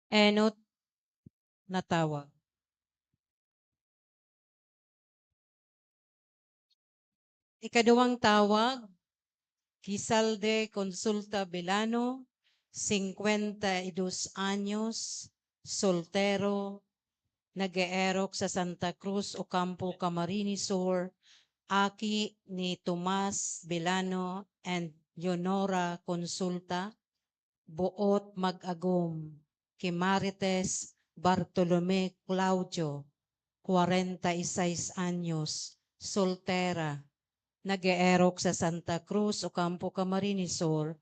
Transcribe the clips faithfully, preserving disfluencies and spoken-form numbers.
Enot na tawag. Ikaduwang tawag, Quisalde Consulta Belano, singkwenta y dos anyos, soltero, nag-eerok sa Santa Cruz, Ocampo, Camarines Sur, aki ni Tomas Belano and Leonora Consulta, boot mag-agom ki Marites Bartolome Claudio, kwarenta y seis anyos, soltera, nag-eerok sa Santa Cruz, Ocampo, Camarines Sur,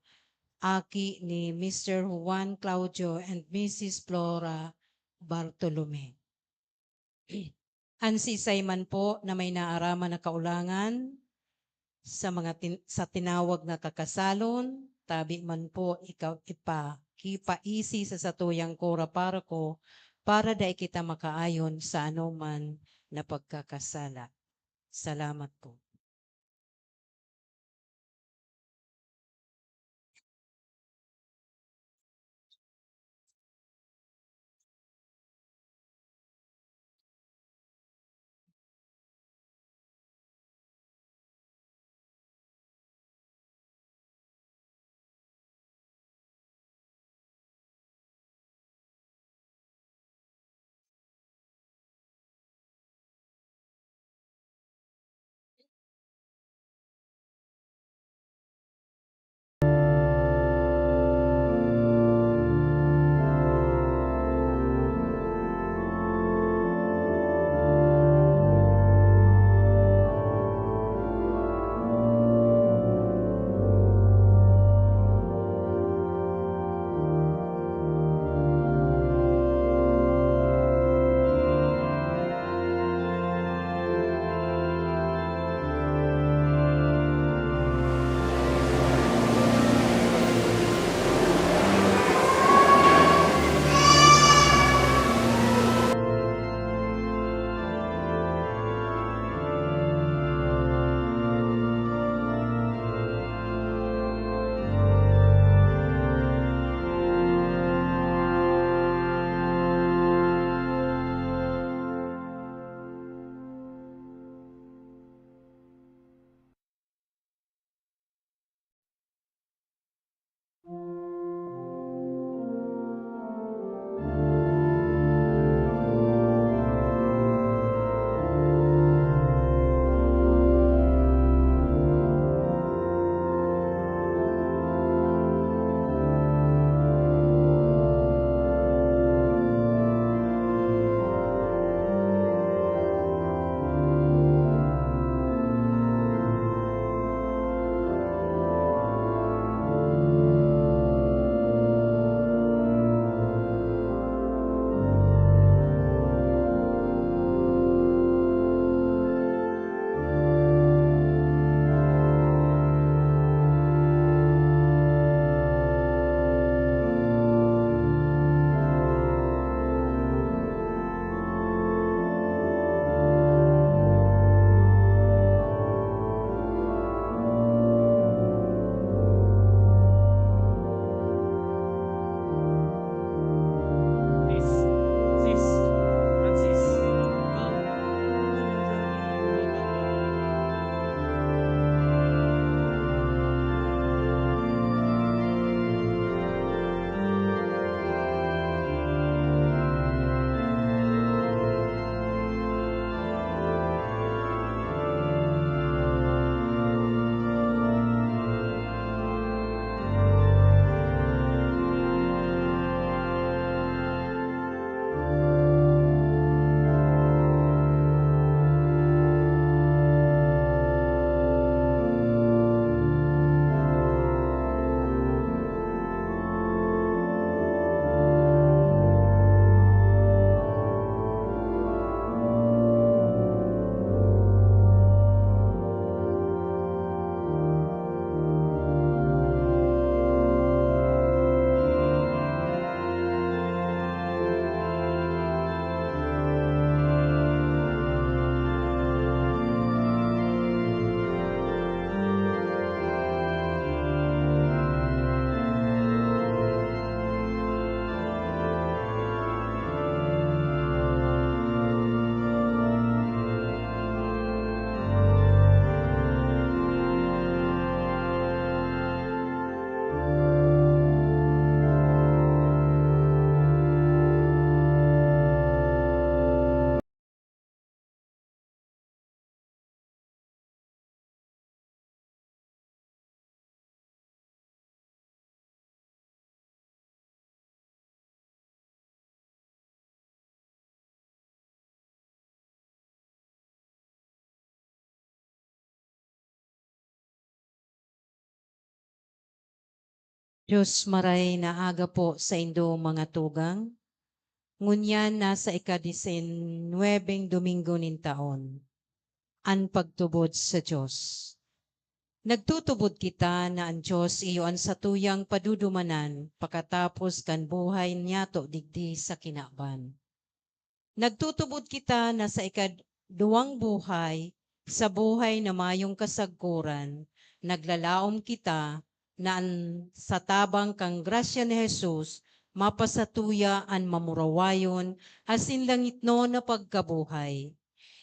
aki ni Mister Juan Claudio and Missus Flora Bartolome. An siisay man po na may naaraman na kaulangan sa mga tin-, sa tinawag na kakasalon, tabi man po ika-, ipakipaisi sa satuyang kura paroko para dai kita makaayon sa anoman na pagkakasala. Salamat po. Diyos, maray na aga po saindo, mga tugang. Ngunyan nasa ikadisinwebeng Domingo nin taon, an pagtubod sa Diyos. Nagtutubod kita na an Diyos iyo an satuyang padudumanan pakatapos kan buhay niyato digdi sa kinaban. Nagtutubod kita na sa ikaduwang buhay, sa buhay na mayong kasagkoran, naglalaom kita na an sa tabang kan grasya ni Jesus, mapasatuya an mamurawayon asin langitnon na pagkabuhay.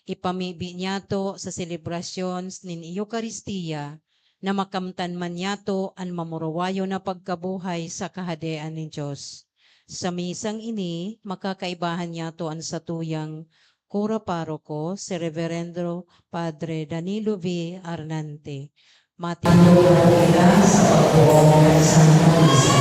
Ipamibi niyato sa selebrasyon nin Eukaristia na makamtan man niyato an mamurawayon na pagkabuhay sa Kahadean nin Dios. Sa misang ini, makakaibahan niyato an satuyang kura paroko, si Reverendo Padre Danilo V. Arnante. Mati- Ano po kita sa pagbuong ng Santa Misa?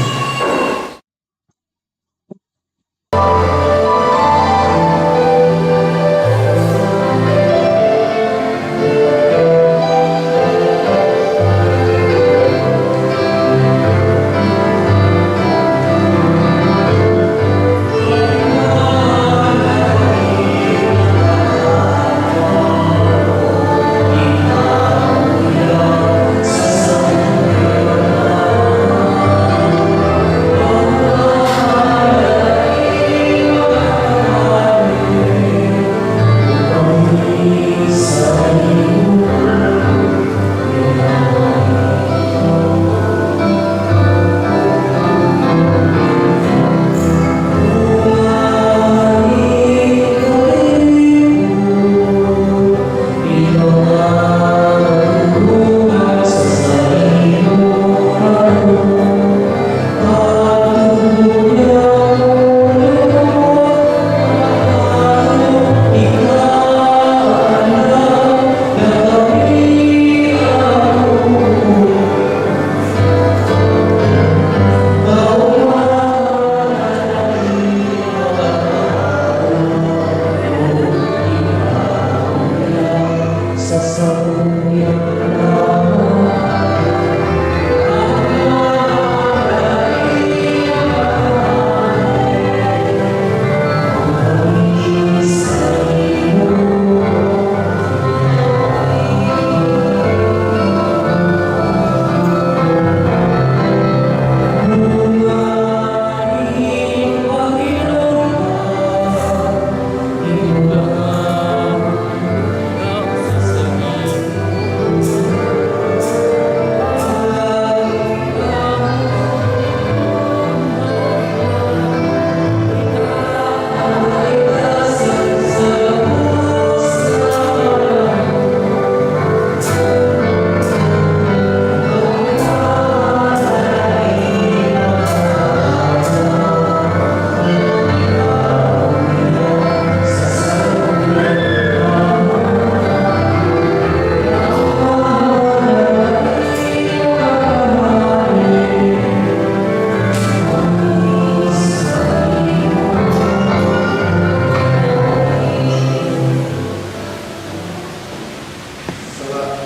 Sala-,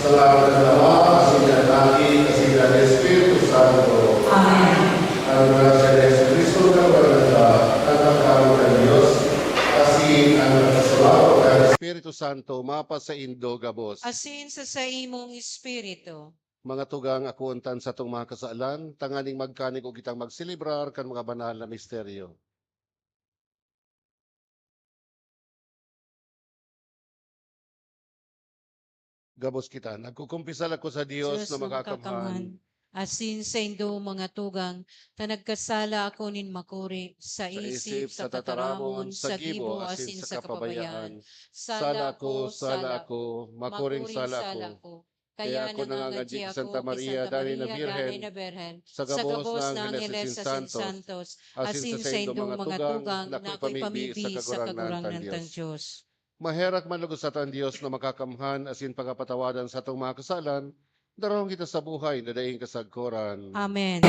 salamat kan Ama, asin kan Aki, asin kan Espiritu Santo. Amen. An grasya ni Jesu-Cristo, kan Kagurangnan ta, an pagkakan kan Dios, asin an pagkasalamat kan Espiritu Santo, mapasaindo gabos. Asin sa saimong espiritu. Mga tugang, akoon ta an satong mga kasalan, tanganing magkanig o kitang magselebrar kan mga banal na misteryo. Gabos kita. Nagkukumpisal ako sa Dios Dios na na makakamhan. Makakamhan, asin saindo, mga tugang, ta nagkasala ako nin makuri, sa Sa isip, isip, sa sa tataramon, tataramon, sa sa gibo, gibo, asin asin sa sa kapabayaan. kapabayaan. Sala Sala ako, ko, sala sala ako, ko, makuring makuring sala sala ko. ko. Kaya Kaya ako nangangadyi nangangadyi ki Santa ako ki Maria, Santa danay na Maria, Birhen, danay na Birhen, sa sa gabos gabos na na angheles Angheles asin asin santos, santos, asin asin sa saindong saindong mga mga tugang, tugang, na na ako'y ako'y pamibi pamibi sa sa Kagurangnan Kagurangnan tang tang Diyos. Diyos. Maherak man logod sata an Dios na makakamhan asin pagapatawadan satong mga kasalan, darahon kita sa buhay na daing kasagkoran. Amen.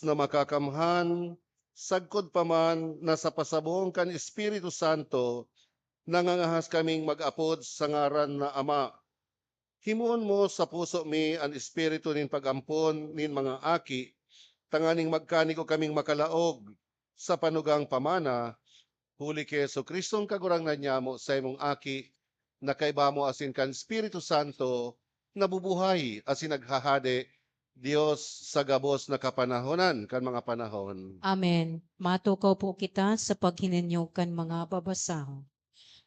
na makakamhan, sagkod pa man na sa pasabong kan Espiritu Santo, nangangahas kaming mag-apod sa ngaran na Ama. Himoon mo sa puso mi an espiritu nin pag-ampon nin mga aki, tanganing magkanigo kaming makalaog sa panugang pamana, huli ki Jesu-Cristong Kagurangnan nyamo, saimong Aki, na kaiba mo asin kan Espiritu Santo, nabubuhay asin naghahade, Dios sa gabos na kapanahonan kan mga panahon. Amen. Matukaw po kita sa paghinanyog kan mga babasahon.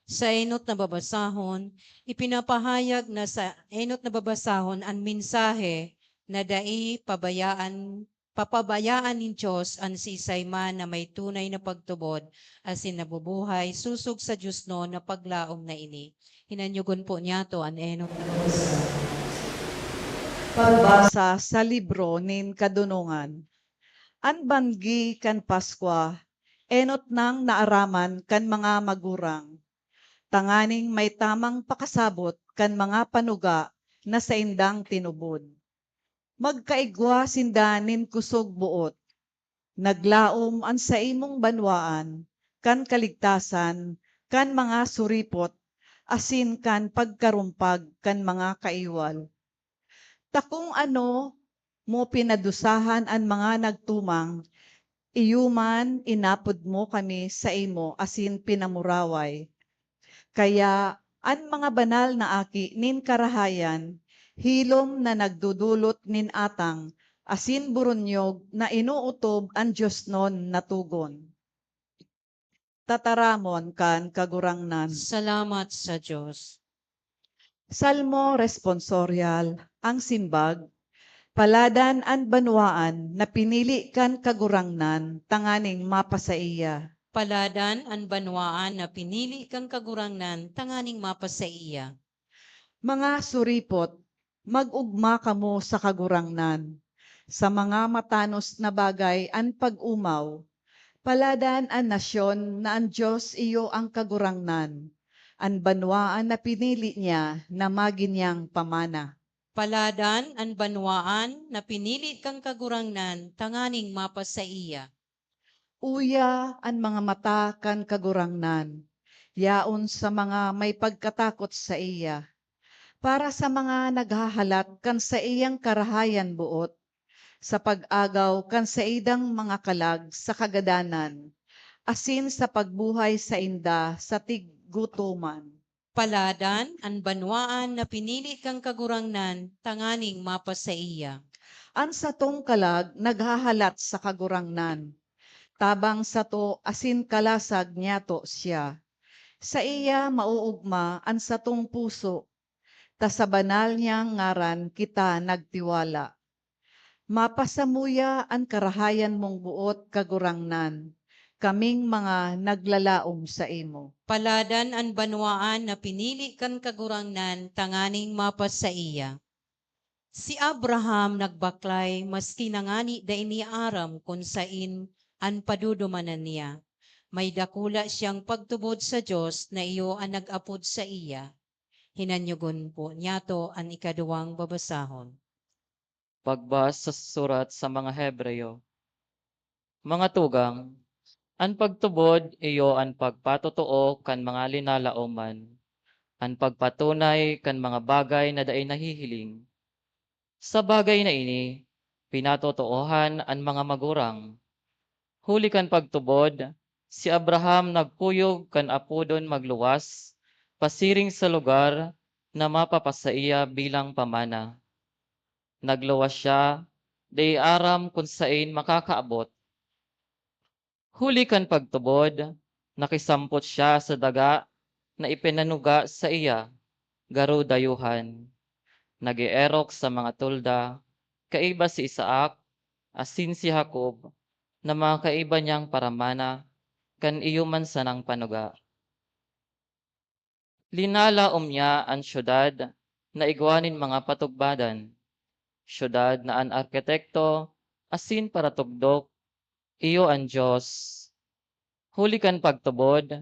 Sa enot na babasahon, ipinapahayag na sa enot na babasahon an mensahe na dai pabayaan, papabayaan nin Dios an siisay man na may tunay na pagtubod asin nabubuhay sosog sa diosnon na paglaom na ini. Hinanyogon po niyato an enot na babasahon. Pagbasa sa libro nin Kadonongan. An banggi kan Paskwa enot nang naaraman kan mga magurang, tanganing may tamang pakasabot kan mga panuga na saindang tinubod. Magkaigwa sinda nin kusog boot. Naglaom an saimong banwaan kan kaligtasan kan mga suripot asin kan pagkarumpag kan mga kaiwal. Ta kun ano mo pinadusahan an mga nagtumang, iyo man inapod mo kami saimo asin pinamuraway. Kaya an mga banal na aki nin karahayan, hilom na nagdodolot nin atang asin boronyog na inootob an diosnon na togon. Tataramon kan Kagurangnan. Salamat sa Dios. Salmo Responsorial, ang simbag, Paladan an banwaan na pinili kan Kagurangnan tanganing mapasaiya. Paladan an banwaan na pinili kan Kagurangnan tanganing mapasaiya. Mga suripot, mag-ogma kamo sa Kagurangnan. Sa mga matanos na bagay an pag-omaw. Paladan an nasyon na an Dios iyo an Kagurangnan, an banwaan na pinili niya na magin niyang pamana. Paladan an banwaan na pinili kan Kagurangnan tanganing mapasaiya. Uya an mga mata kan Kagurangnan, yaon sa mga may pagkatakot saiya. Para sa mga naghahalat kan saiyang karahayan boot, sa pag-agaw kan saindang mga kalag sa kagadanan, asin sa pagbuhay sainda sa tiggutoman. Paladan an banwaan na pinili kan Kagurangnan tanganing mapasaiya. An satong kalag naghahalat sa Kagurangnan, tabang sato asin kalasag niyato siya. Saiya maoogma an satong puso, ta sa banal niyang ngaran kita nagtiwala. Mapasamuya an karahayan mong boot, Kagurangnan, kaming mga naglalaom saimo. Paladan an banwaan na pinili kan Kagurangnan tanganing mapasaiya. Si Abraham nagbaklay maski na ngani dai niya aram kun saen an padudumanan niya. May dakula siyang pagtubod sa Dios na iyo an nag-apod saiya. Hinanyogon po niyato an ikaduwang babasahon. Pagbas sa surat sa mga Hebreo. Mga tugang, an pagtubod iyo an pagpatotoo kan mga linalaoman, an pagpatunay kan mga bagay na dai nahihiling. Sa bagay na ini, pinatotoohan an mga magurang. Huli kan pagtubod, si Abraham nagkuyog kan apodon magluwas pasiring sa lugar na mapapasaiya bilang pamana. Nagluwas siya, dai aram kun saen makakaabot. Huli kan pagtubod, nakisampot siya sa daga na ipinanuga saiya, garo dayuhan. Nag-eerok sa mga tolda, kaiba si Isaac asin si Jacob, na mga kaiba niyang paramana kan iyo man sanang panuga. Linalaom niya an syudad na igwa nin mga patugbadan, syudad na an arkitekto asin paratugdok iyo an Dios. Huli kan pagtubod,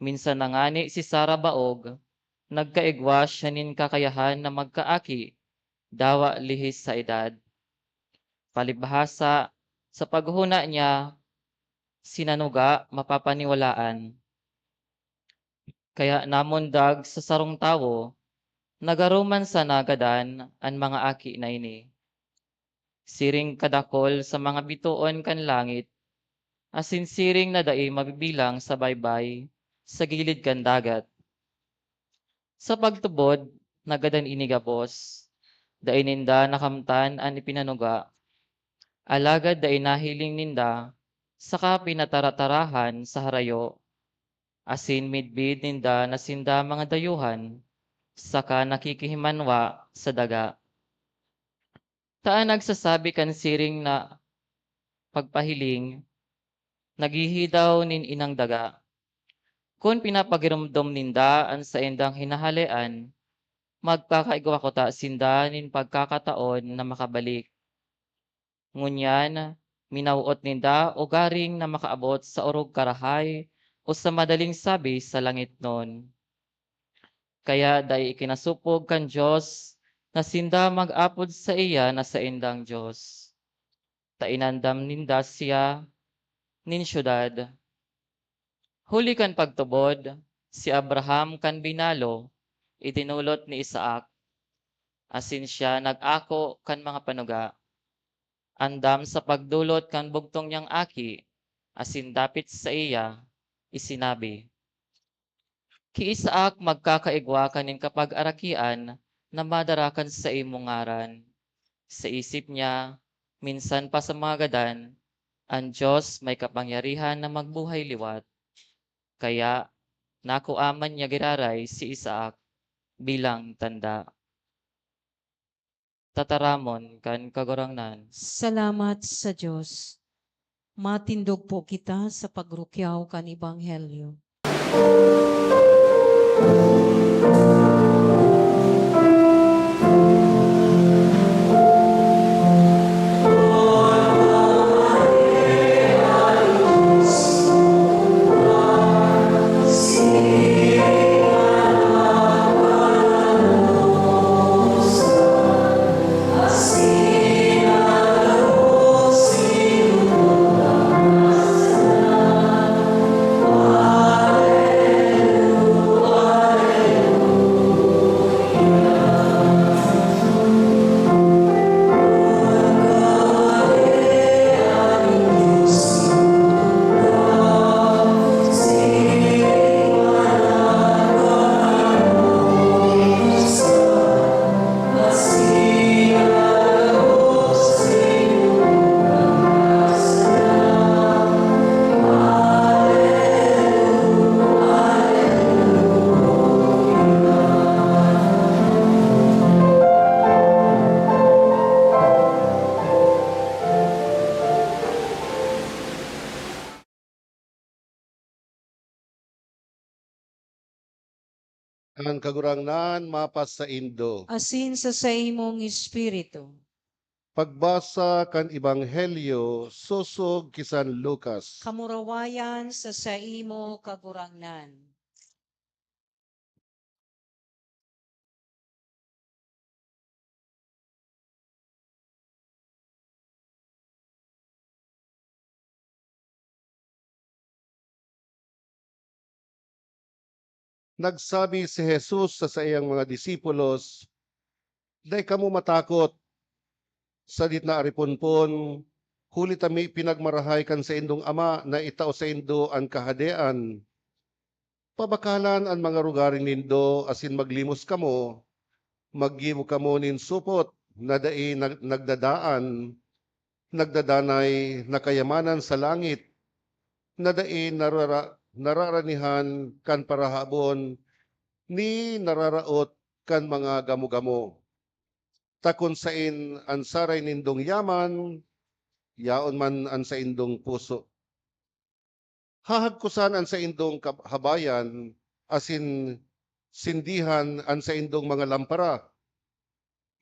minsan na ngani si Sara Baog, nagkaigwa siya nin kakayahan na magkaaki, dawa lihis sa edad. Palibhasa, Sa paghona niya, sinanuga mapapaniwalaan. Kaya namundag sa sarong tawo, nagaroman sana gadan an mga aki na ini. Siring kadakol sa mga bitoon kan langit, asin siring na dai mabibilang sa baybay sa gilid kan dagat. Sa pagtubod, nagadan ini gabos. Dai ninda nakamtan an ipinanuga. Alagad dai nahiling ninda, saka pinataratarahan sa harayo, asin midbid ninda na sinda mga dayuhan, saka nakikihimanwa sa daga. Ta an nagsasabi kan siring na pagpahiling, naghihidaw nin inang daga. Kun pinapagiromdom ninda an saindang hinahalean, magkakaigwa kuta sinda nin pagkakataon na makabalik. Ngunyan, minawot ninda ugaring na makaabot sa orog karahay o sa madaling sabi sa langitnon. Kaya dai ikinasopog kan Dios na sinda mag-apod saiya na saindang Dios, ta inandam ninda siya nin syudad. Huli kan pagtubod, si Abraham kan binalo idinolot ni Isaac, asin siya nag-ako kan mga panuga, andam sa pagdolot kan bugtong niyang aki, asin dapit saiya, isinabi, "Ki Isaac magkakaigwa ka nin kapagarakian na madara kan saimong ngaran." Sa isip niya, minsan pa sa mga gadan, an Dios may kapangyarihan na magbuhay liwat. Kaya, nakua man niya giraray si Isaac bilang tanda. Tataramon kan Kagurangnan. Salamat sa Dios. Matindog po kita sa pagrukyaw kan Ebanghelyo. An Kagurangnan mapasaindo. Asin sa saimong espiritu. Pagbasa kan Ebanghelyo sosog ki San Lucas. Kamurawayan sa saimo, Kagurangnan. Nagsabi si Jesus sa saiyang mga disipulos, "Dai kamo matakot. Sadit na ariponpon, huli ta mi pinagmarahay kan saindong Ama na itao saindo an Kahadean. Pabakalan an mga rogaring nindo asin maglimos kamo. Maggibo kamo nin supot na dai nag-, nagdadaan, nagdadanay na kayamanan sa langit, na dai narara-, nararanihan kan parahabon, ni nararaot kan mga gamo-gamo. Ta kun saen an saray nindong yaman, yaon man an saindong puso. Hahagkosan an saindong kab-, habayan, asin sindihan an saindong mga lampara.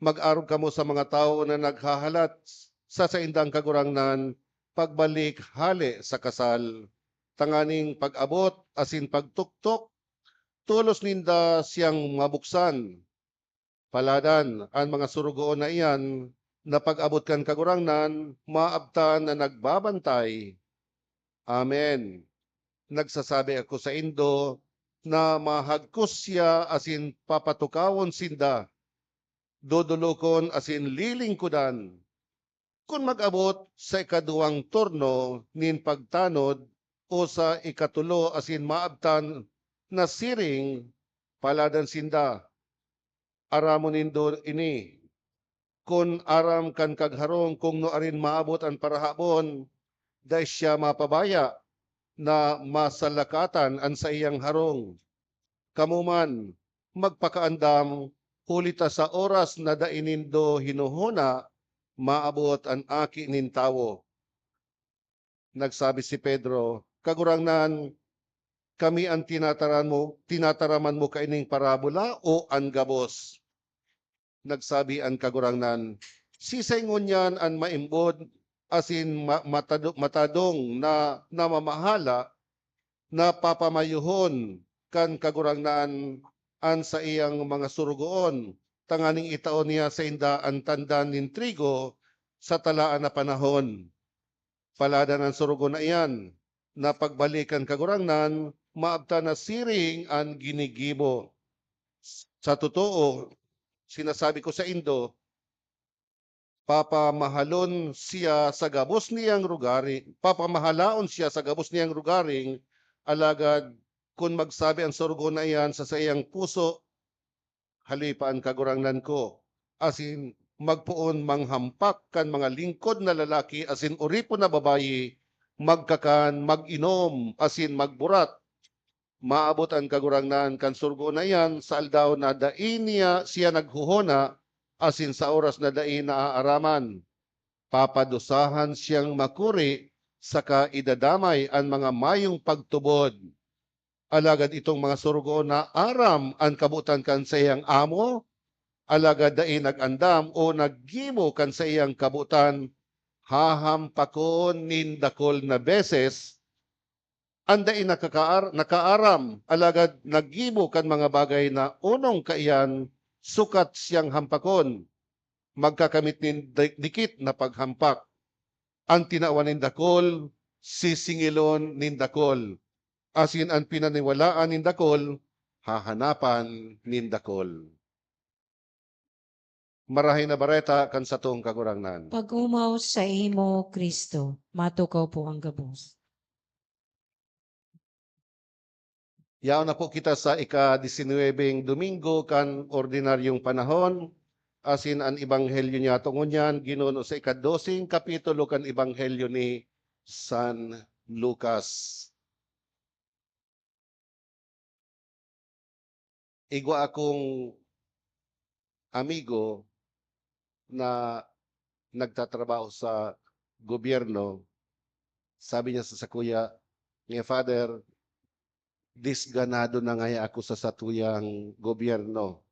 Mag-arog kamo sa mga tawo na naghahalat sa saindang Kagurangnan pagbalik hale sa kasal, tanganing pag-abot asin pagtuktok, tolos ninda siyang mabuksan. Paladan an mga sorogoon na iyan, na pag-abot kan Kagurangnan, maabtan na nagbabantay. Amen. Nagsasabi ako saindo na mahagkos siya asin papatukawon sinda, dodolokon asin lilingkodan. Kun mag-abot sa ikaduwang turno nin pagtanod o sa ikatulo asin maabtan na siring, paladan sinda. Aramon nindo ini. Kun aram kan kagharong kung nuarin maabot an parahabon, dai siya mapabaya na masalakatan an saiyang harong. Kamo man, magpakaandam, huli ta sa oras na dai nindo hinuhona, maabot an Aki nin Tawo. Nagsabi si Pedro, "Kagurangnan, kami an tinataran mo, tinataraman mo kaining parabola o an gabos?" Nagsabi an Kagurangnan, "Siisay ngunyan an maimbod asin ma-, matado-, matadong na namamahala na papamayohon kan Kagurangnan an saiyang mga sorogoon, tanganing itao niya sainda an tandan nin trigo sa talaan na panahon?" Paladan an sorogoon na iyan, na pagbalik kan Kagurangnan, maabtan na siring an ginigibo. Sa totoo, sinasabi ko saindo, papamahalon siya sa gabos niyang rugari-, papamahalaon siya sa gabos niyang rugaring, alagad kun magsabi an sorogoon na iyan sa saiyang puso, "Haloy pa an Kagurangnan ko," asin magpoon manghampak kan mga lingkod na lalaki asin oripon na babayi, magkakan, mag-inom, asin magburat. Maabot an Kagurangnan kan sorogoon na iyan sa aldaw na dai niya siya naghohona asin sa oras na dai naaaraman. Papadusahan siyang makuri saka idadamay an mga mayong pagtubod. Alagad itong mga sorogoon na aram an kabotan kan saiyang amo, alagad dai nag-andam o naggibo kan saiyang kabotan, hahampakon nin dakul na beses an dai nakakaar-, nakaaram, alagad naggibo kan mga bagay na onong kaiyan sukat siyang hampakon. Magkakamit nin di-, dikit na paghampak. An tinawan nin dakul, sisingilon nin dakul, asin an pinaniwalaan nin dakul, hahanapan nin dakul. Marahay na Bareta kan satong Kagurangnan. Pag-omaw saimo, Cristo. Matukaw po ang gabos. Yaon na po kita sa ika-disinwebeng Domingo kan Ordinaryong Panahon, asin an Ebanghelyo niyato ngunyan ginuno sa ikadoseng kapitulo kan Ebanghelyo ni San Lucas. Igwa akong amigo na nagtatrabaho sa gobyerno, sabi niya sa sakuya, "Nga, Father, disganado na ngaya ako sa satuyang gobyerno,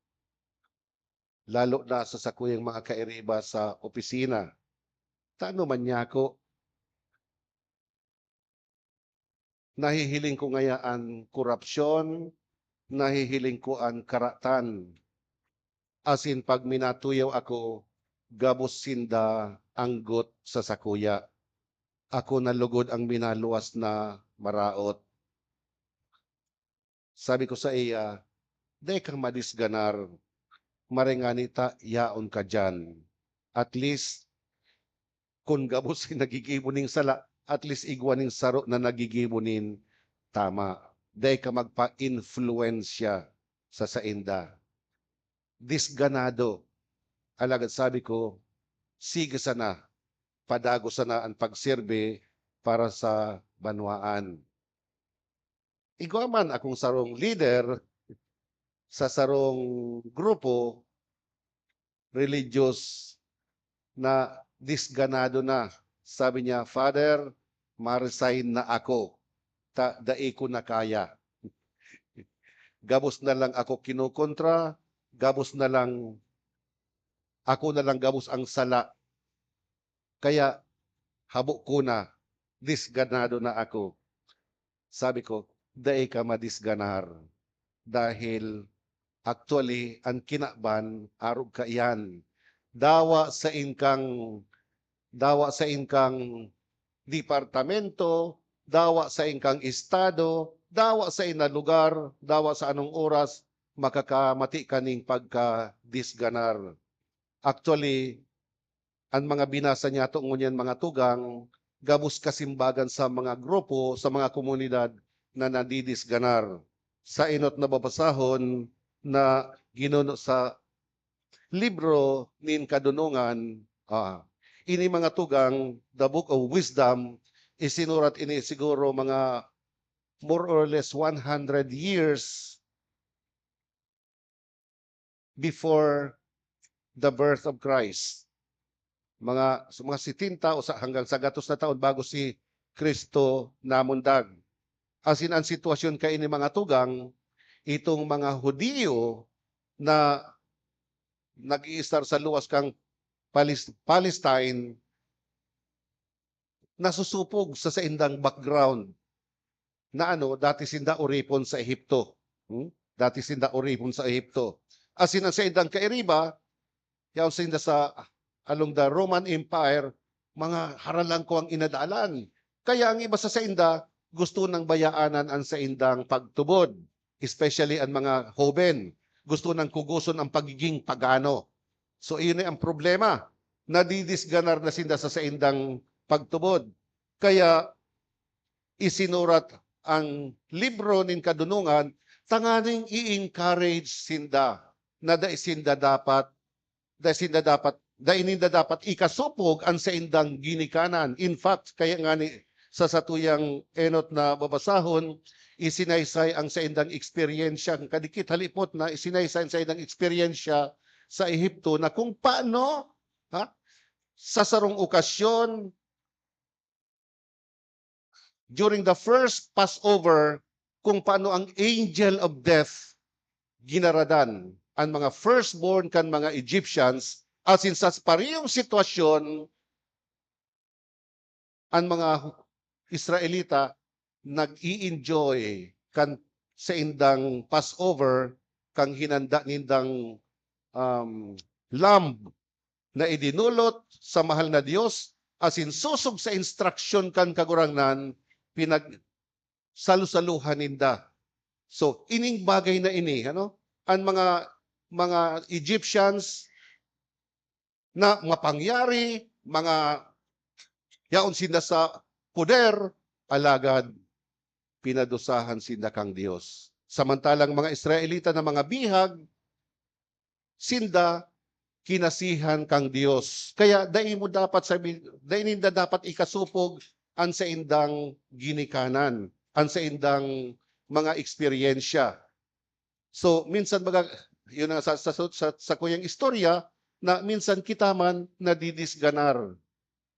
lalo na sa sakuyang mga kairiba sa opisina. Tano man niya ako?" Nahihiling ko ngaya an korapsyon, nahihiling ko an karatan. Asin pag minatuyaw ako, gabos sinda anggot sa sakuya. Ako na lugod ang minaluwas na maraot. Sabi ko saiya, "Dai ka madisganar. Maray ngani ta yaon ka diyan. At least, kun gabos an nagigibo nin sala, at least igwa nin saro na nagigibo nin tama. Dai ka magpa-impluwensya sa sainda." Disganado. Alagad sabi ko, "Sige sana, padagos sana an pagserbi para sa banwaan." Igwa man akong sarong lider sa sarong grupo, religious, na disganado na. Sabi niya, "Father, ma-resign na ako. Ta-, dai ko na kaya. Gabos na lang ako kinokontra, gabos na lang, ako na lang gabos ang sala. Kaya habo ko na, disganado na ako." Sabi ko, "Dai ka madisganar. Dahil actually, an kinaban, arog kaiyan. dawa sa ingkang, dawa sa ingkang departamento, dawa sa ingkang estado, dawa sa ina lugar, dawa sa anong oras, makakamati ka ning pagkadisganar. Actually, an mga binasa niyato ngunyan, mga tugang, gabos kasimbagan sa mga grupo, sa mga komunidad na nadidisganar. Sa enot na babasahon na ginuno sa libro nin Kadunongan, ah, ini, mga tugang, The Book of Wisdom, isinurat ini siguro mga more or less one hundred years before the birth of Christ. Mga, so mga setenta o sa, hanggang sa gatos na taon bago si Cristo namundag. Asin an sitwasyon kaini, mga tugang, itong mga Judio na nag-iistar sa luwas kan Palis-, Palestine, nasusupog sa saindang background na ano, dati sinda oripon sa Ehipto. Hmm? Dati sinda oripon sa Ehipto. Asin ang saindang kairiba, yaon sinda sa along the Roman Empire, mga haralangko ang inadalan. Kaya ang iba sa sainda, gusto nang bayaanan ang saindang pagtubod, especially ang mga hoben. Gusto nang kugoson ang pagiging pagano. So, iyon ay ang problema. Nadidisganar na sinda sa saindang pagtubod. Kaya, isinurat ang libro nin Kadunongan tanganing i-encourage sinda na dai sinda dapat, dai sinda dapat, dai ninda dapat ikasopog an saindang ginikanan. In fact, kaya ngani sa satuyang enot na babasahon, isinaysay ang saindang eksperyensya, kadikit halipot na isinaysay ang saindang eksperyensya sa Ehipto na kung paano, ha, sa sarong okasyon, during the first Passover, kung paano ang angel of death ginaradan an mga firstborn kan mga Egyptians, asin sa parehong sitwasyon, an mga Israelita nag-i-enjoy kan saindang Passover, kan hinanda nindang, um, lamb na idinulot sa mahal na Dios, asin sosog sa instruksyon kan Kagurangnan, pinagsalo-salohan ninda. So, ining bagay na ini, ano, an mga, mga Egyptians na mapangyari, mga yaon sinda sa poder, alagad pinadusahan sinda kang Dios. Samantalang mga Israelita na mga bihag, sinda kinasihan kang Dios. Kaya dai mo dapat sabi, dai ninda dapat ikasopog an saindang ginikanan, an saindang mga eksperyensya. So, minsan baga, yun ang sa, sa, sa, sa kuyang istorya, na minsan kita man nadidisganar.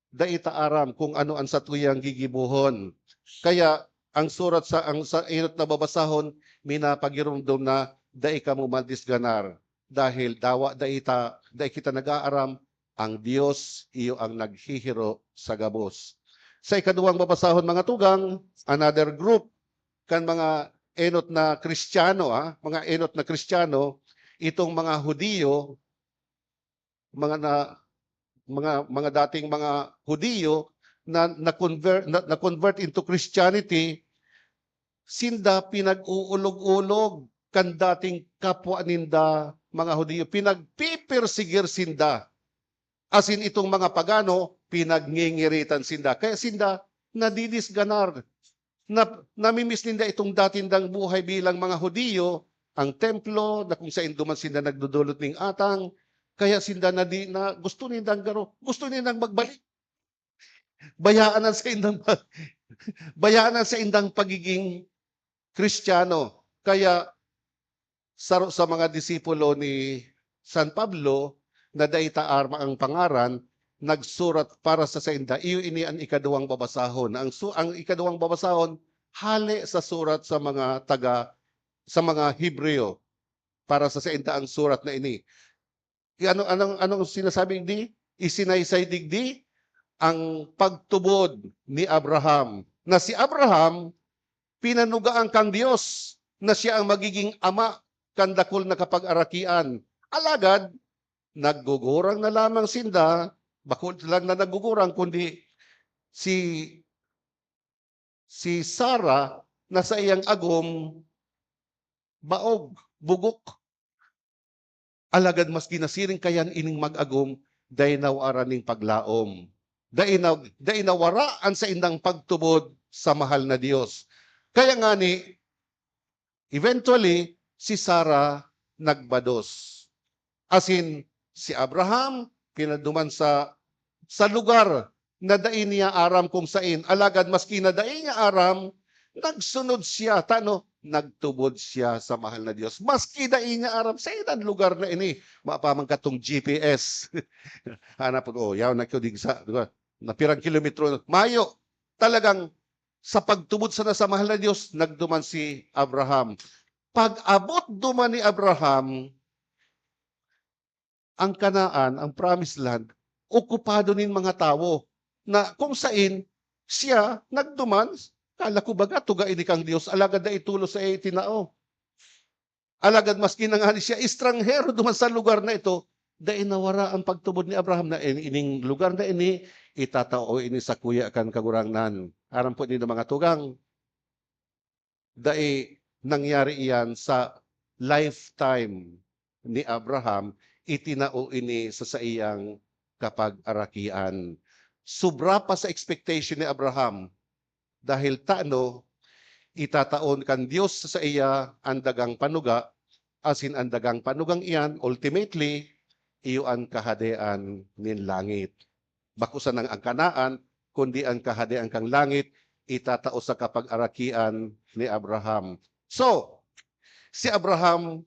Dai ta aram kung ano an satuyang gigibohon. Kaya, ang surat sa, ang sa enot na babasahon, minapagiromdom na dai kamo madisganar. Dahil dawa dai ta, dai kita nag-aaram, ang Dios iyo ang naghihiro sa gabos. Sa ikaduwang babasahon, mga tugang, another group kan mga enot na Kristiyano, ah, mga enot na Kristiyano, itong mga Hudiyo, mga na, mga, mga dating mga Hudiyo na na-convert, na, na-convert into Christianity, sinda pinag-uulog-ulog kan dating kapwa ninda mga Hudiyo, pinagpipersigir sinda. Asin itong mga pagano, pinagngingiritan sinda. Kaya sinda nadidisganar. Na, namimiss ninda itong dati nindang buhay bilang mga Hudiyo, ang templo, na kung saen duman sinda nagdodolot ning atang. Kaya sinda nadi-, na gusto nindang garo-, gusto nindang magbalik. Bayaan ang saindang pag-, bayaan ang saindang pagiging Kristiyano. Kaya saro sa mga disipulo ni San Pablo na dai ta arma ang pangaran, nagsurat para sa sainda. Iyo ini an ikaduwang babasahon. Ang su-, ang ikaduwang babasahon, hale sa surat sa mga taga, sa mga Hebreo. Para sa sainda ang surat na ini. I-, ano, anong, anong sinasabi digdi? Isinaysay digdi ang pagtubod ni Abraham, na si Abraham pinanugaan kan Dios na siya ang magiging ama kan dakul na kapagarakian. Alagad, naggugurang na lamang sinda, bako lang na naggugurang, kundi si, si Sarah na saiyang agom, baog, bugok. Alagad maski nasiring kayan ining mag-agom, dai nawara nin paglaom. Dai na, dai nawara an saindang pagtubod sa mahal na Dios. Kaya ngani, eventually, si Sarah nagbados. Asin, si Abraham, pinaduman sa, sa lugar na dai niya aram kung sain. Alagad maski na dai niya aram, nagsunod siya, tano, nagtubod siya sa mahal na Dios. Maski dai niya aram, sain an lugar na ini? Mapaman katong G P S. Hanap ko, oh, yaw na ko digsa, di ba? Na pirang kilometro. Mayo, talagang sa pagtubod sana sa mahal na Dios, nagduman si Abraham. Pag-abot duman ni Abraham, ang Canaan, ang promised land, okupado nin mga tawo na kung sain siya nagduman, kala ko baga tuga ini kan Dios, alagad dai tolos sa iya itinao. Alagad maski na ngani siya estranghero duman sa lugar na ito, dai nawara ang pagtubod ni Abraham na, "In-, ining lugar na ini, itatao ini sakuya kan Kagurangnan." Aram po nindo, mga tugang, dai nangyari iyan sa lifetime ni Abraham, itinao ini sa saiyang kapag-arakian. Sobra pa sa expectation ni Abraham, dahil tano, itatao kan Dios sa saiya an dagang panuga, asin an dagang panugang iyan, ultimately, iyo an kahadean nin langit. Bako sanang ang Canaan, kundi ang kahadean kan langit itatao sa kapag-arakian ni Abraham. So, si Abraham,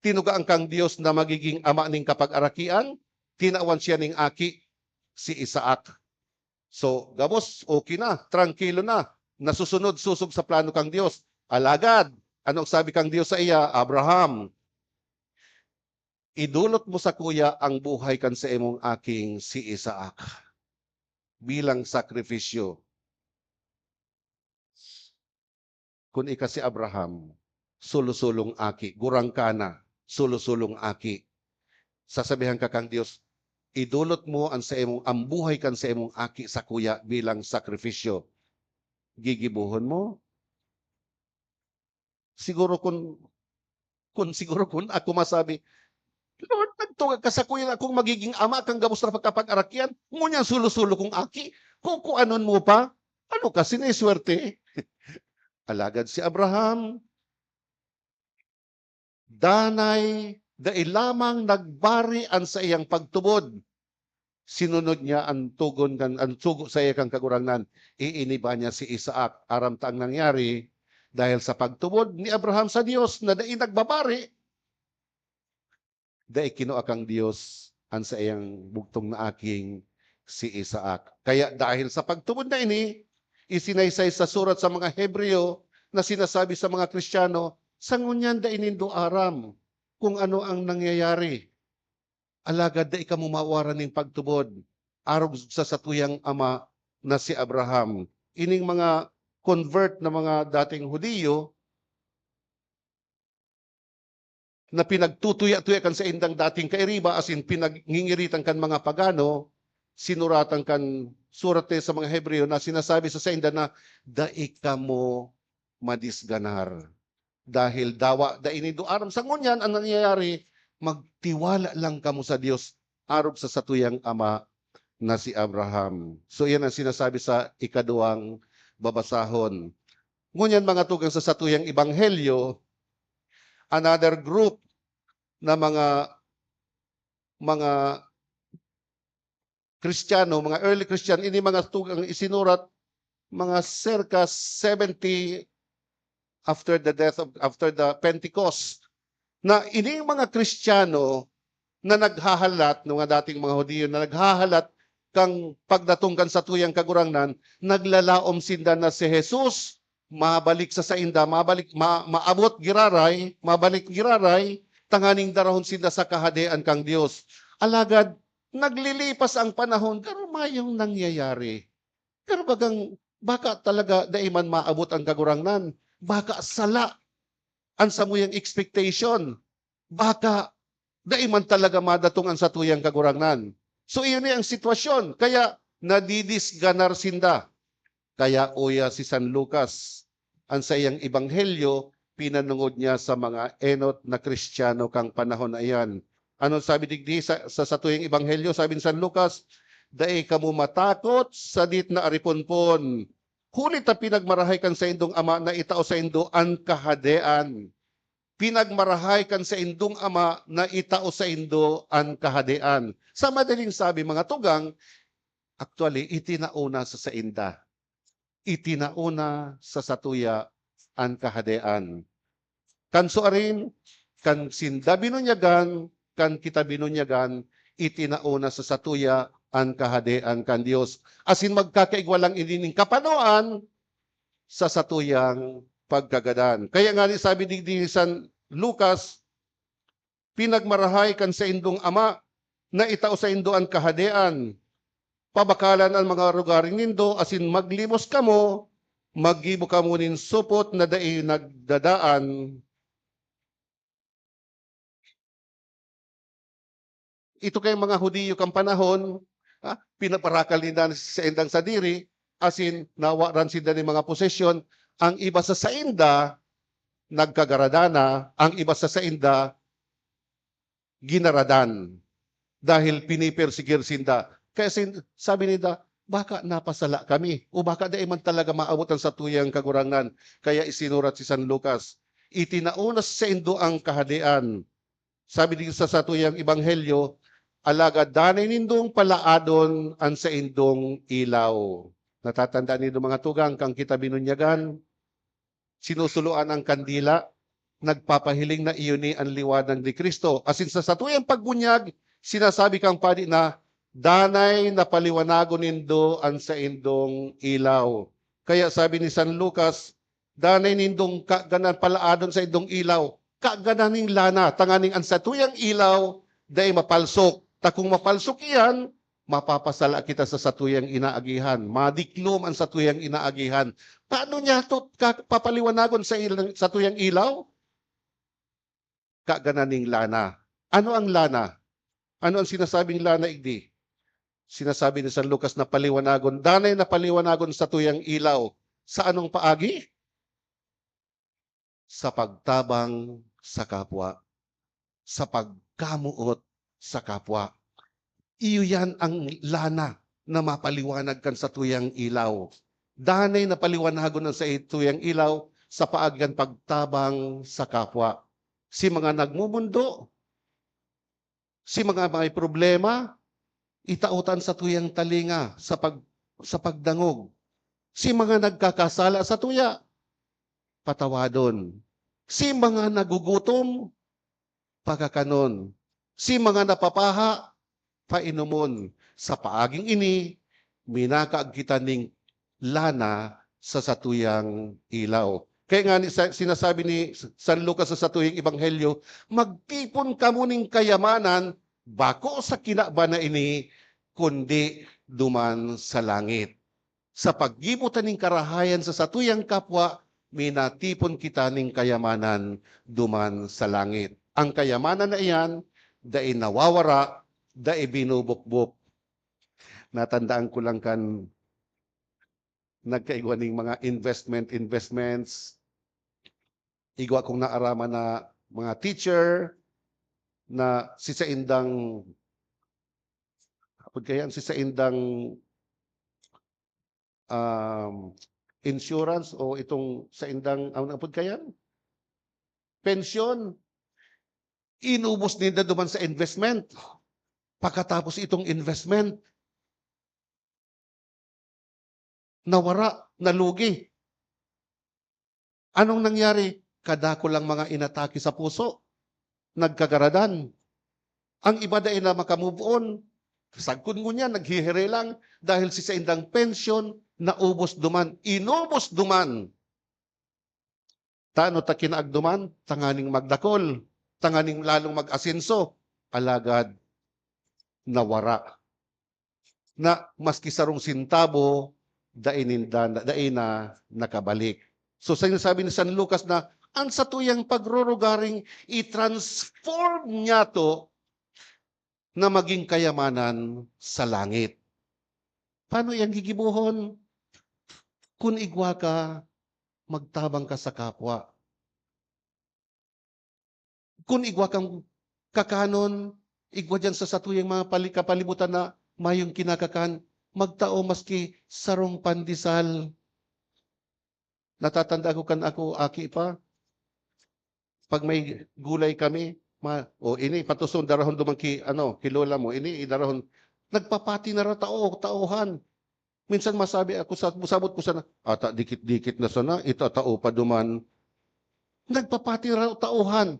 tinugaan kan Dios na magiging ama nin kapag-arakian, tinawan siya ning aki, si Isaac. So, gabos, okay na, trangkilo na, nasusunod sosog sa plano kan Dios. Alagad, anong sabi kan Dios saiya? "Abraham, idolot mo sakuya ang buhay kan saimong aking si Isaac bilang sakripisyo." Kun ika si Abraham, solo-solong aki, gurang ka na, solo-solong aki. Sasabihan ka kan Dios, "Idolot mo an saimong, ang buhay kan saimong aki sakuya bilang sakripisyo." Gigibohon mo? Siguro kun, kun, siguro kun ako masabi, "Lord, nagtugad ka sakuya na akong magiging ama kan gabos na pagkapag-arakian, ngunyan solo-solo kong aki. Kukuanon mo pa? Ano ka, siniswerte?" Alagad si Abraham, danay, dai lamang nagbari an saiyang pagtubod. Sinunod niya an tugon kan, an sugo saiya kan Kagurangnan. Iiniba niya si Isaac. Aram ta ang nangyari, dahil sa pagtubod ni Abraham sa Dios na dai nagbabari, dai kinua kan Dios an saiyang bugtong na aking si Isaac. Kaya dahil sa pagtubod na ini, isinaysay sa surat sa mga Hebreo na sinasabi sa mga Kristiyano, "Sa ngunyan dai nindo aram kung ano ang nangyayari. Alagad dai kamo mawaran nin pagtubod, arog sa satuyang ama na si Abraham." Ining mga convert na mga dating Judio, na pinagtutuya-tuya kan saindang dating kairiba, asin pinagngingiritan kan mga pagano, sinuratan kan surat sa mga Hebreo na sinasabi sa sainda na, "Dai kamo madisganar. Dahil dawa, dai nindo aram sa ngunyan an nangyayari, magtiwala lang kamo sa Dios, arog sa satuyang ama na si Abraham." So, iyan ang sinasabi sa ikaduwang babasahon. Ngunyan, mga tugang, sa satuyang ebanghelyo, another group na mga, mga Kristiyano, mga early Christian, ini mga tugang isinurat, mga circa seventy after the death of, after the Pentecost, na ining mga Kristiyano na naghahalat, no, mga dating mga Judio na naghahalat kan pagdatong kan satuyang Kagurangnan, naglalaom sinda na si Jesus mabalik sa sainda, mabalik, ma-, maabot giraray, mabalik giraray, tanganing darahon sinda sa Kahadean kan Dios. Alagad, naglilipas ang panahon, garo mayong nangyayari. Pero bagang, baka talaga dai man maabot ang Kagurangnan. Baka sala an samuyang expectation. Baka Dai man talaga madatong an satuyang Kagurangnan. So, iyon ni ang sitwasyon. Kaya nadidisganar sinda. Kaya uya si San Lucas, an saiyang ebanghelyo, pinanongod niya sa mga enot na Kristiyano kan panahon na iyan. Ano sabi digdi sa, sa satuyang ebanghelyo? Sabi ni San Lucas, "Dai kamo matakot sa dit na ariponpon, huli ta pinagmarahay kan saindong Ama na itao saindo an Kahadean." Pinagmarahay kan saindong Ama na itao saindo an Kahadean. Sa madaling sabi, mga tugang, actually, itinao na sa sainda. Itinao na sa satuya an Kahadean. Kan suarin, kan sinda binunyagan, kan kita binunyagan, itinao na sa satuya an Kahadean kan Dios. Asin magkakaigwa lang ini nin kapanoan sa satuyang pagkagadan. Kaya nga ni sabi digdi ni San Lucas, "Pinagmarahay kan saindong Ama na itao saindo an Kahadean. Pabakalan an mga rogaring nindo asin maglimos kamo, maggibo kamo nin supot na dai nagdadaan." Ito kay mga Judio kan panahon, ha, pinaparakal ninda sa saindang sadiri, asin nawaran sinda nin mga posesyon. Ang iba sa sainda, nagkagaradan na, ang iba sa sainda, ginaradan dahil pinipersegir sinda. Kaya sin-, sabi ninda, "Baka napasala kami, o baka dai man talaga maabot an satuyang Kagurangnan." Kaya isinurat si San Lucas, "Itinao na sa saindo ang Kahadean." Sabi din sa satuyang ebanghelyo, "Alagad danay nindong palaadon an saindong ilaw." Natatandaan nindo, mga tugang, kan kita binunyagan, sinusuloan ang kandila, nagpapahiling na iyo ni an liwanag ni Cristo. Asin sa satuyang pagbunyag, sinasabi kan padi na, "Danay na paliwanagon nindo an saindong ilaw." Kaya sabi ni San Lucas, "Danay nindong kaganan palaadon saindong ilaw, kaganan nin lana, tanganing an satuyang ilaw dai mapalsok. Ta kung mapalsok iyan, mapapasala kita sa satuyang inaagihan. Madiklom an satuyang inaagihan." Paano niya to ka-, papaliwanagon sa ilang, satuyang ilaw? Kaganan nin lana. Ano ang lana? Ano ang sinasabing lana, igdi? Sinasabi ni San Lucas na paliwanagon, danay na paliwanagon satuyang ilaw. Sa anong paagi? Sa pagtabang sa kapwa, sa pagkamoot sa kapwa. Iyo yan ang lana na mapaliwanag kan satuyang ilaw. Danay na paliwanagon an satuyang ilaw sa paagi kan pagtabang sa kapwa. Si mga nagmumundo, si mga may problema, itao ta an satuyang talinga sa pag-, sa pagdangog. Si mga nagkakasala satuya, patawadon. Si mga nagugutom, pakakanon. Si mga napapaha, painomon. Sa paaging ini, minakaag kita ning lana sa satuyang ilaw. Kaya nga ni, sa, sinasabi ni San Lucas sa satuyang ebanghelyo, "Magtipon kamo nin kayamanan, bako sa kinaban na ini, kundi duman sa langit." Sa paggibo ta nin karahayan sa satuyang kapwa, minatipon kita nin kayamanan duman sa langit. Ang kayamanan na iyan, dai nawawara, dai binubukbok. Natandaan ko lang kan nagkaigwa ning mga investment, investments. Igwa kong naaraman na mga teacher na si saindang, apod kaya, si saindang, um, insurance o itong saindang, ano apod kaya? Pensyon. Inubos ninda duman sa investment. Pagkatapos itong investment, nawara, nalugi. Anong nangyari? Kadakul lang mga inatake sa puso. Nagkagaradan. Ang iba dai na maka-move on. Sagkod ngunyan, naghihirelang dahil si saindang pensyon naubos duman, inubos duman. Tano ta kinaagduman? Tanganing magdakol, tanganing lalong mag-asenso, alagad nawara. Na maski sarong sentabo, dai ninda, dai na nakabalik. So, sinasabi ni San Lucas na ang satuyang pagrurugaring i-transform niya to na maging kayamanan sa langit. Paano yan gigibohon? Kun igwa ka, magtabang ka sa kapwa. Kun igwa kang kakanon, igwa diyan sa satuyang mga pali-, kapalibutan na mayong kinakakan, magtao maski sarong pandesal. Natatanda ko kan ako aki pa, pag may gulay kami, ma-, "O, ini, patuson, darahon duman ki, ano, ki lola mo, ini, idarahon." Nagpapati na ra tao, taohan. Minsan masabi ako sa, sabot ko sana, "Ata dikit-dikit na sana, itatao pa duman." Nagpapati na ra tauhan.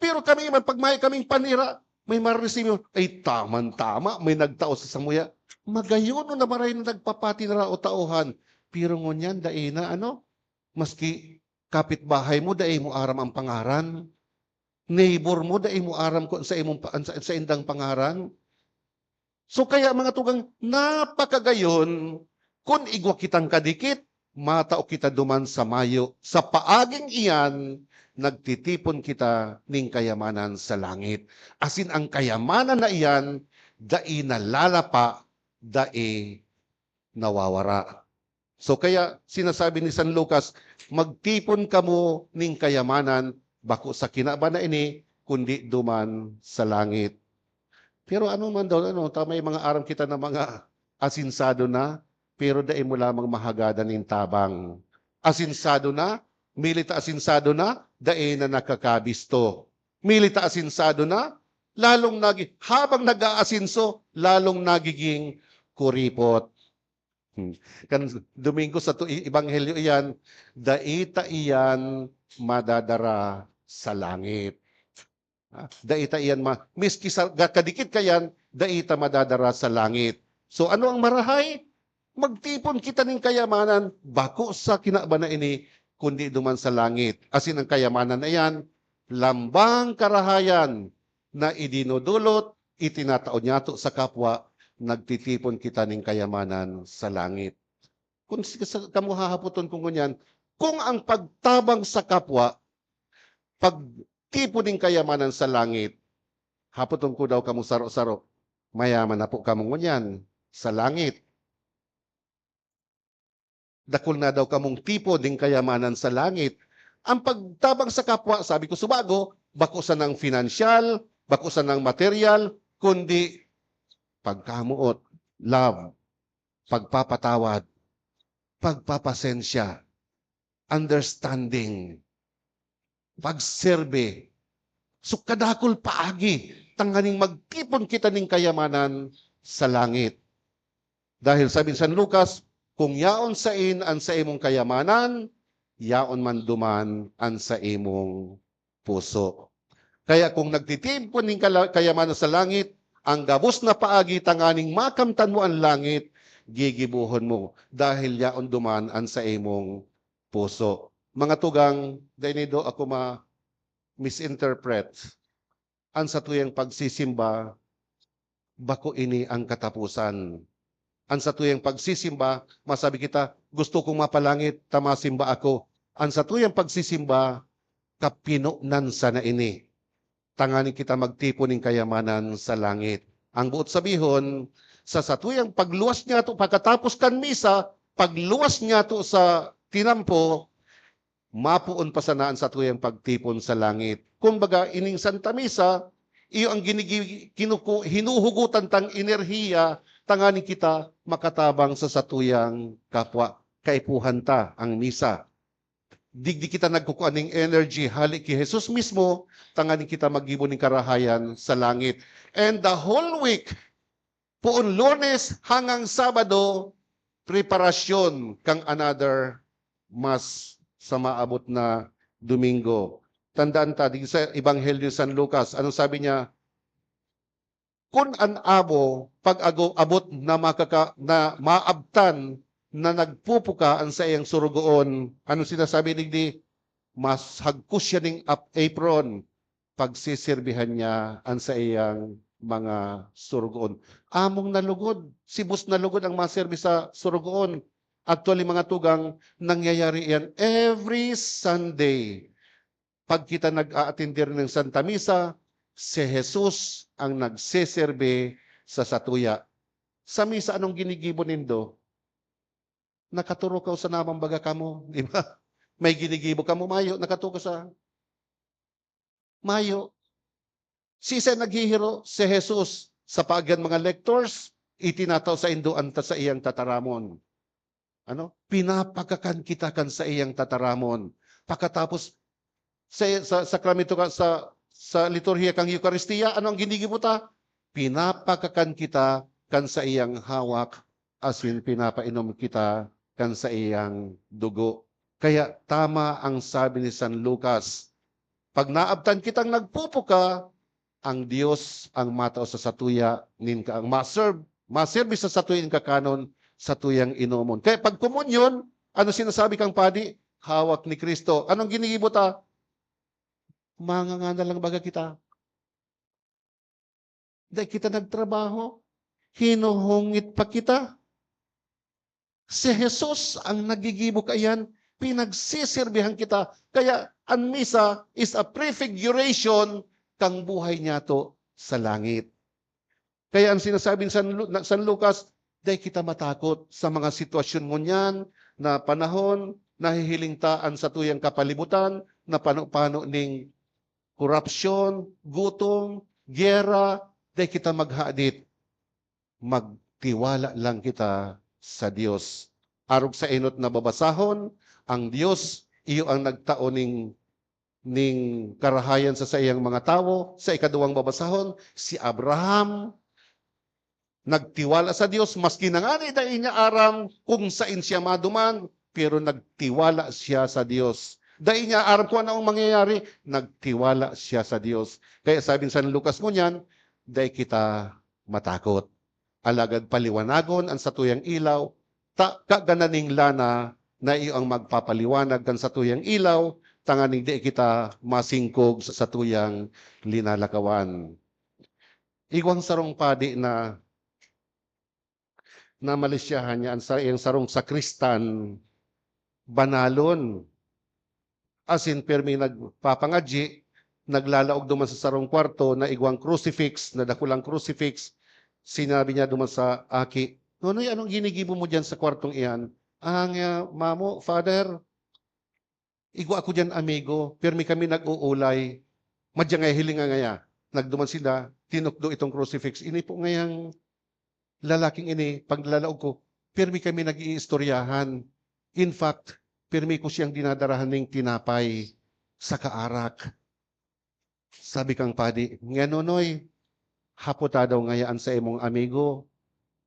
Pero kami man, pag may kaming panira, may maresibyo, "Ay, tamang-tama, may nagtao sa samuya." Magayon na maray na nagpapati na ra o tauhan. Pero ngunyan, dai na, ano, maski kapitbahay mo, dai mo aram ang pangaran. Neighbor mo, dai mo aram kung sa imong pa-, sa, sa indang pangaran. So, kaya, mga tugang, napakagayon kun igwa kitang kadikit, matao kita duman sa mayo. Sa paaging iyan, nagtitipon kita nin kayamanan sa langit. Asin ang kayamanan na iyan, dai nalalapa, dai nawawara. So, kaya sinasabi ni San Lucas, "Magtipon kamo nin kayamanan, bako sa kinaban na ini, kundi duman sa langit." Pero ano man daw, ano, ta-, may mga aram kita na mga asinsado na, pero dai mo lamang mahagadan nin tabang. Asinsado na, mili ta asinsado na, dai na nakakabisto. Mili ta asinsado na, lalong nagi-, habang nag-aasinso, lalong nagiging kuripot. Hmm. Kan Domingo sa tu-, i-, Ebanghelyo iyan, dai ta iyan madadara sa langit. Ah, dai ta iyan ma-, miski sa ga-, kadikit kaiyan, dai ta madadara sa langit. So, ano ang marahay? Magtipon kita nin kayamanan, bako sa kinaban na ini, kundi duman sa langit. Asin ang kayamanan na iyan, lambang karahayan na idinodolot, itinatao niyato sa kapwa, nagtitipon kita nin kayamanan sa langit. Kung si-, sa-, kamo hahapoton ko ngunyan, kung ang pagtabang sa kapwa, pagtipon nin kayamanan sa langit, hapoton ko daw kamo saro-saro, mayaman na po kamo ngunyan sa langit. Dakul na daw kamong tipon nin kayamanan sa langit. Ang pagtabang sa kapwa, sabi ko subago, bako sanang finansyal, bako sanang materyal, kundi pagkamoot, love, pagpapatawad, pagpapasensya, understanding, pagserbi. So, kadakul paagi, tanganing magtipon kita nin kayamanan sa langit. Dahil sabi ni San Lucas, "Kung yaon sain an saimong kayamanan, yaon man duman an saimong puso." Kaya kung nagtitipon nin kala-, kayamanan sa langit, ang gabos na paagi tanganing makamtan mo an langit, gigibohon mo, dahil yaon duman an saimong puso. Mga tugang, dai nindo ako ma-misinterpret. An satuyang pagsisimba, bako ini ang kataposan. An satuyang pagsisimba, masabi kita, "Gusto kong mapalangit, ta masimba ako." An satuyang pagsisimba, kapinonan sana ini. Tanganing kita magtipon nin kayamanan sa langit. Ang boot sabihon, sa satuyang pagluwas niyato, pagkatapos kan misa, pagluwas niyato sa tinampo, mapoon pa sana an satuyang pagtipon sa langit. Kumbaga, ining Santa Misa, iyo ang ginigi-, kinuku-, hinuhugutan tang enerhiya, tanganing kita makatabang sa satuyang kapwa. Kaipuhan ta ang misa. Digdi kita nagkukua ning energy hale ki Jesus mismo, tanganing kita maggibo nin karahayan sa langit. And the whole week, poon Lunes hangang Sabado, preparasyon kan another Mass sa maabot na Domingo. Tandaan ta, digdi sa Ebanghelyo ni San Lucas, anong sabi niya? Kun an amo, pag-ago-, abot na makaka-, na maabtan na nagpupuka an saiyang sorogoon, anong sinasabi digdi? Mas hagkos siya ning ap-, apron, pagseserbihan niya an saiyang mga sorogoon. Among na lugod, si boss na lugod ang maserbi sa sorogoon. Actually, mga tugang, nangyayari yan every Sunday. Pag kita nag-aatender ng Santa Misa, si Jesus ang nagseserbi sa satuya. Sa misa, anong ginigibo nindo? Nakaturok o sa namang baga kamo, di ba? May ginigibo kamo, mayo, nakaturok sa mayo. Siisay naghihiro? Si Jesus. Sa paagi kan mga lectors, itinatao saindo an ta-, saiyang tataramon. Ano? Pinapakakan kita kan saiyang tataramon. Pakatapos, sa, sa sakramento ka, sa, sa liturhiya kan Eukaristia, ano ang ginigibo ta? Pinapakakan kita kan saiyang hawak, asin pinapainom kita kan saiyang dugo. Kaya tama ang sabi ni San Lucas, "Pag naabtan kitang nagpupuka, ang Dios ang matao sa satuya nin kaang maserb, maserbi sa satuya nin kakanon, satuyang inomon." Kaya pag komunyon, ano sinasabi kang padi? Hawak ni Cristo. Anong ginigibo ta? Mangangana lang baga kita. Dai kita nagtrabaho. Hinuhungit pa kita. Si Jesus ang nagigibo kaiyan, pinagsisirbihan kita. Kaya an misa is a prefiguration kan buhay niyato sa langit. Kaya ang sinasabi ni San Lu-, na, San Lucas, "Dai kita matakot sa mga sitwasyon ngunyan na panahon, nahihiling ta an satuyang kapalibutan na pano-pano ning korupsyon, gutom, giyera, dai kita maghadit. Magtiwala lang kita sa Dios." Arog sa enot na babasahon, ang Dios iyo ang nagtao ning, ning karahayan sa saiyang mga tawo. Sa ikaduwang babasahon, si Abraham nagtiwala sa Dios, maski na ngani dai niya aram kung sain siya maduman, pero nagtiwala siya sa Dios. Dai niya aram kung ano ang mangyayari, nagtiwala siya sa Dios. Kaya sabi ni San Lucas ngunyan, "Dai kita matakot. Alagad paliwanagon an satuyang ilaw, ta kagana ning lana na iyo ang magpapaliwanag kan satuyang ilaw, tanganing dai kita masingkog sa satuyang linalakawan." Igwang sarong padi na namalisyahan niya an sa-, ang sarong sakristan, banalon. Asin pirmi nagpapangadyi, naglalaog duman sa sarong kwarto na igwang crucifix, na dakulang crucifix. Sinabi niya duman sa aki, "Nonoy, anong ginigibo mo diyan sa kwartong iyan?" "Ah, nga, mamo, Father, igwa ako diyan amigo, pirmi kami nag-uulay. Madya ngaya, hilinga ngaya." Nagduman sila, tinukdo itong crucifix. Ini po ngayang lalaking ini, paglalaog ko, pirmi kami nag-iistoryahan. In fact, pirmi ko siyang dinadarahan ning tinapay saka arak. Sabi kang padi, "Ngenonoy, hapota daw ngaya an saimong amigo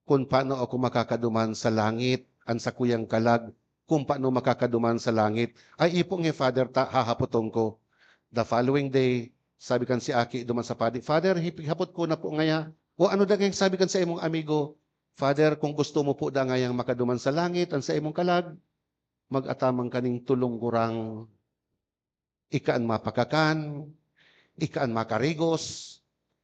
kun paano ako makakaduman sa langit, an sakuyang kalag, kun paano makakaduman sa langit." "Ay, ipo nge, Father, ta hahapoton ko." The following day, sabi kan si aki duman sa padi, "Father, hipighapot ko na po ngaya." "O ano da ngayang sabi kan saimong amigo?" "Father, kung gusto mo po da ngayang makaduman sa langit an saimong kalag, mag-ataman ka ning tolong gurang. Ika an mapakakan, ika an makarigos,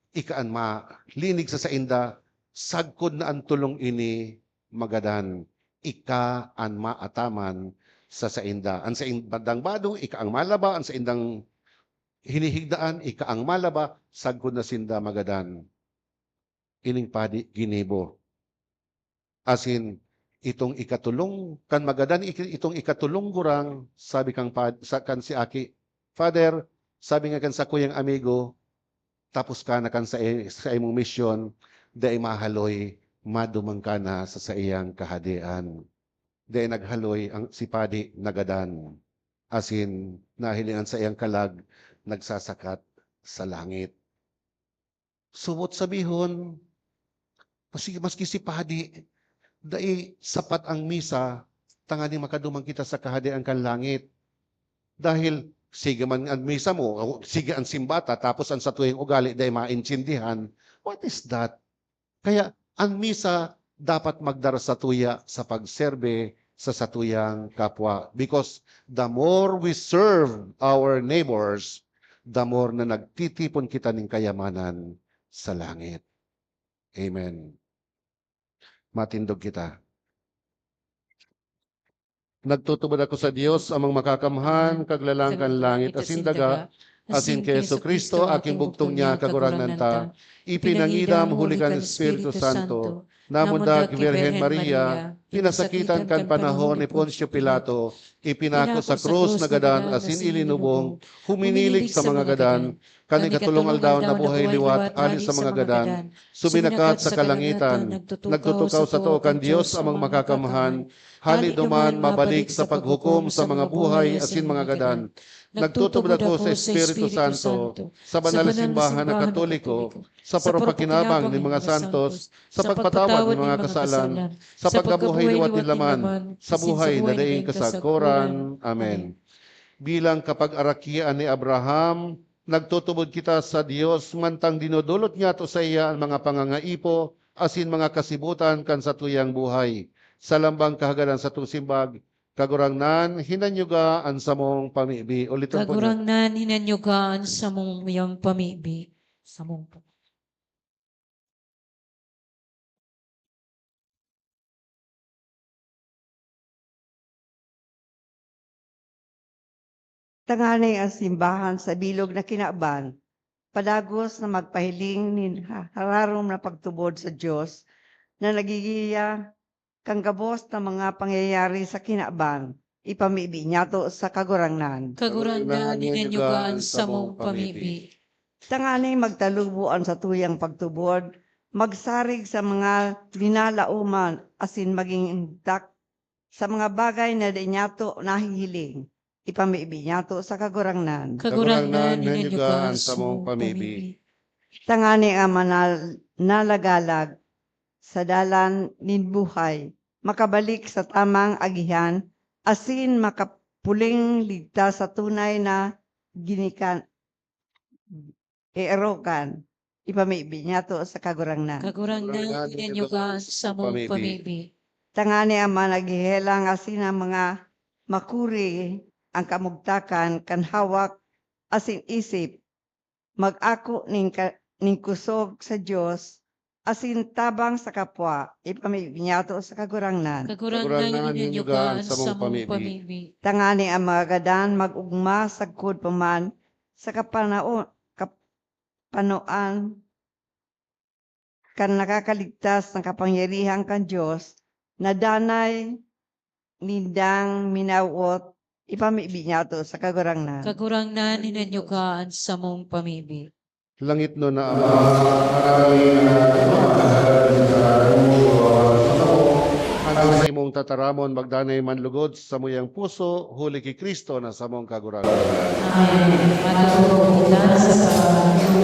ika an malinig sa sainda, sagkod na an tolong ini magadan, ika an maataman sa sainda." An sain-, bandang bado, ika ang malaba, an saindang hinihigdaan, ika ang malaba, sagkod na sinda magadan. Ining padi ginibo. Asin itong ikatolong, kan magadan iki-, itong ikatolong gurang, sabi kang pad-, sa, kan si aki, "Father," sabi nga kan sakuyang amigo, "tapos ka na kan sa, sa imong misyon, dai mahaloy, maduman ka na sa saiyang kahadean." Dai naghaloy ang, si padi nagadan. Asin nahiling an saiyang kalag nagsasakat sa langit. Subot sabihon, maski, maski si padi, dai sapat ang misa tanganing makaduman kita sa Kahadean kan langit. Dahil sige man an misa mo, o sige an simba ta, tapos an satuyang ugali dai maintindihan, what is that? Kaya an misa dapat magdara satuya sa pagserbi sa satuyang kapwa. Because the more we serve our neighbors, the more na nagtitipon kita nin kayamanan sa langit. Amen. Matindog kita. Nagtutubod ako sa Dios, Amang Makakamhan, Kaglalang kan langit asin daga, asin ki Jesu-Cristo, aking bugtong niya, Kagurangnan ta, ipinangidam huli kan Espiritu Santo, namundag ki Birhen Maria, pinasakitan kan panahon ni Poncio Pilato, ipinako sa krus, nagadan asin ilinubong, huminilig sa mga gadan, kan ikatolong aldaw nabuhay liwat hale sa mga gadan, suminakat sa kalangitan, nagtutukaw sa too kan Dios Amang Makakamhan, hale duman mabalik sa paghukom sa mga buhay asin mga gadan. Nagtutubod ako sa Espiritu Santo, sa banal na simbahan na Katoliko, sa paropakinabang nin mga santos, sa pagpatawad nin mga kasalan, sa pagkabuhay liwat nin laman, sa buhay na daing kasagkoran. Amen. Bilang kapagarakian ni Abraham, nagtutubod kita sa Dios mantang dinodolot niyato saiya an mga pangangaipo asin mga kasibotan kan satuyang buhay. Sa lambang kahagadan satong simbag, Kagurangnan, hinanyuga an samong pamibi. Uliton po niya. Kagurangnan, hinanyuga an samong muyang pamibi. Samong pa. Tanganing an simbahan sa bilog na kinaban, padagos na magpahiling nin ha-, hararom na pagtubod sa Dios na nagigiya kan gabos na mga pangyayari sa kinaban, ipamibi niyato sa Kagurangnan. Kagurangnan, hinanyuga an samong pamibi. Tanganing magtalubo an satuyang pagtubod, magsarig sa mga linalaoman asin maging indak sa mga bagay na dai niyato nahihiling, ipamibi niyato sa Kagurangnan. Kagurangnan, hinanyuga an samong pamibi. Tanganing an manal-, nalagalag sa dalan nin buhay, makabalik sa tamang agihan, asin makapuling ligtas sa tunay na ginikan-, eerokan, ipamibi niyato sa Kagurangnan. Kagurangnan, hinanyuga an samong pamibi. Tanganing an mga naghehelang asin an mga makuri an kamugtakan kan hawak asin isip, mag-ako nin ka-, nin kusog sa Dios, asin tabang sa kapwa, ipamibi niyato sa Kagurangnan. Kagurangnan, hinanyuga an samong pamibi. Tanganing an mga gadan mag-ogma sagkod pa man sa kapanao-, kap-, panoan kan nakakaligtas na kapangyarihan kan Dios na danay nindang minawot, ipamibi niyato sa Kagurangnan. Kagurangnan, hinanyuga an samong pamibi. Langitnon na Ama, harani na tumagal an ngaran mo, mawa an linawa mo, an saimong tataramon magdanay man lugod sa samuyang puso, huli ki Cristo na samong Kagurangnan. Amen. Matutubod kita sa sabayan.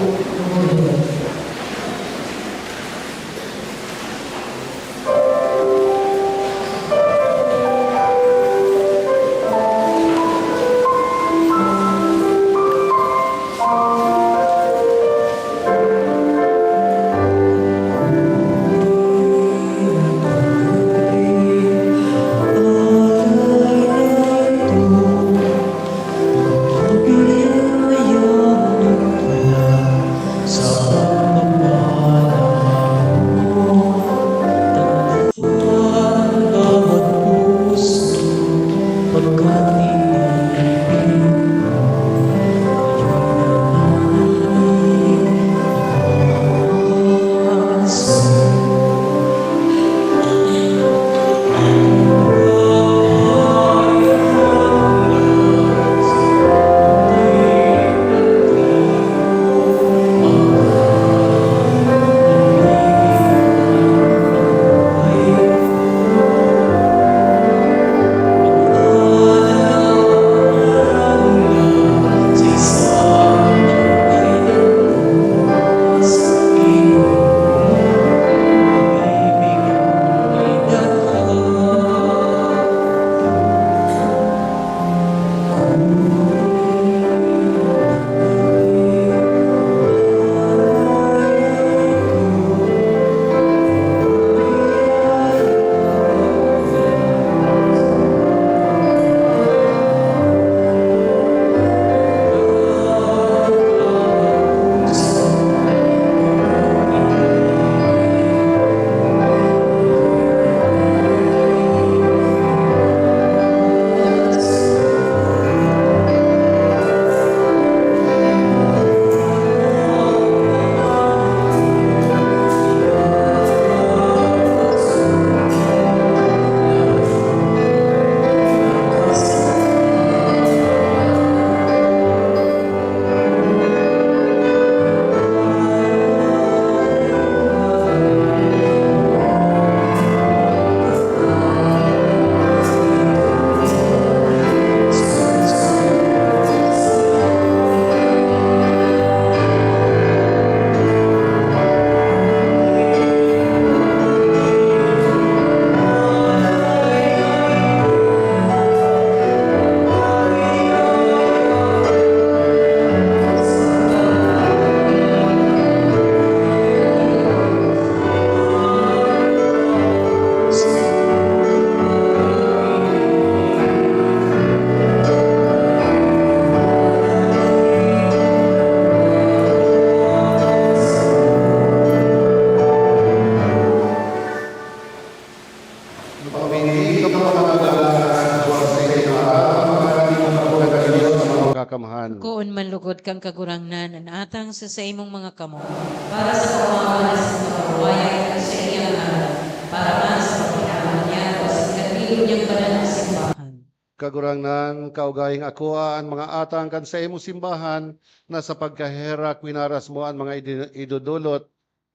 kan Kagurangnan an atang sa saimong mga kamot, para sa pamapalas nin kabuhayan kan saiyang ngaran, para man sa pagkinabanhato asin kan bilog niyang banal na simbahan. Kagurangnan, kaugayong akoa an mga atang kan saimong simbahan na sa pagkaherak winaras mo an mga idi-, idodolot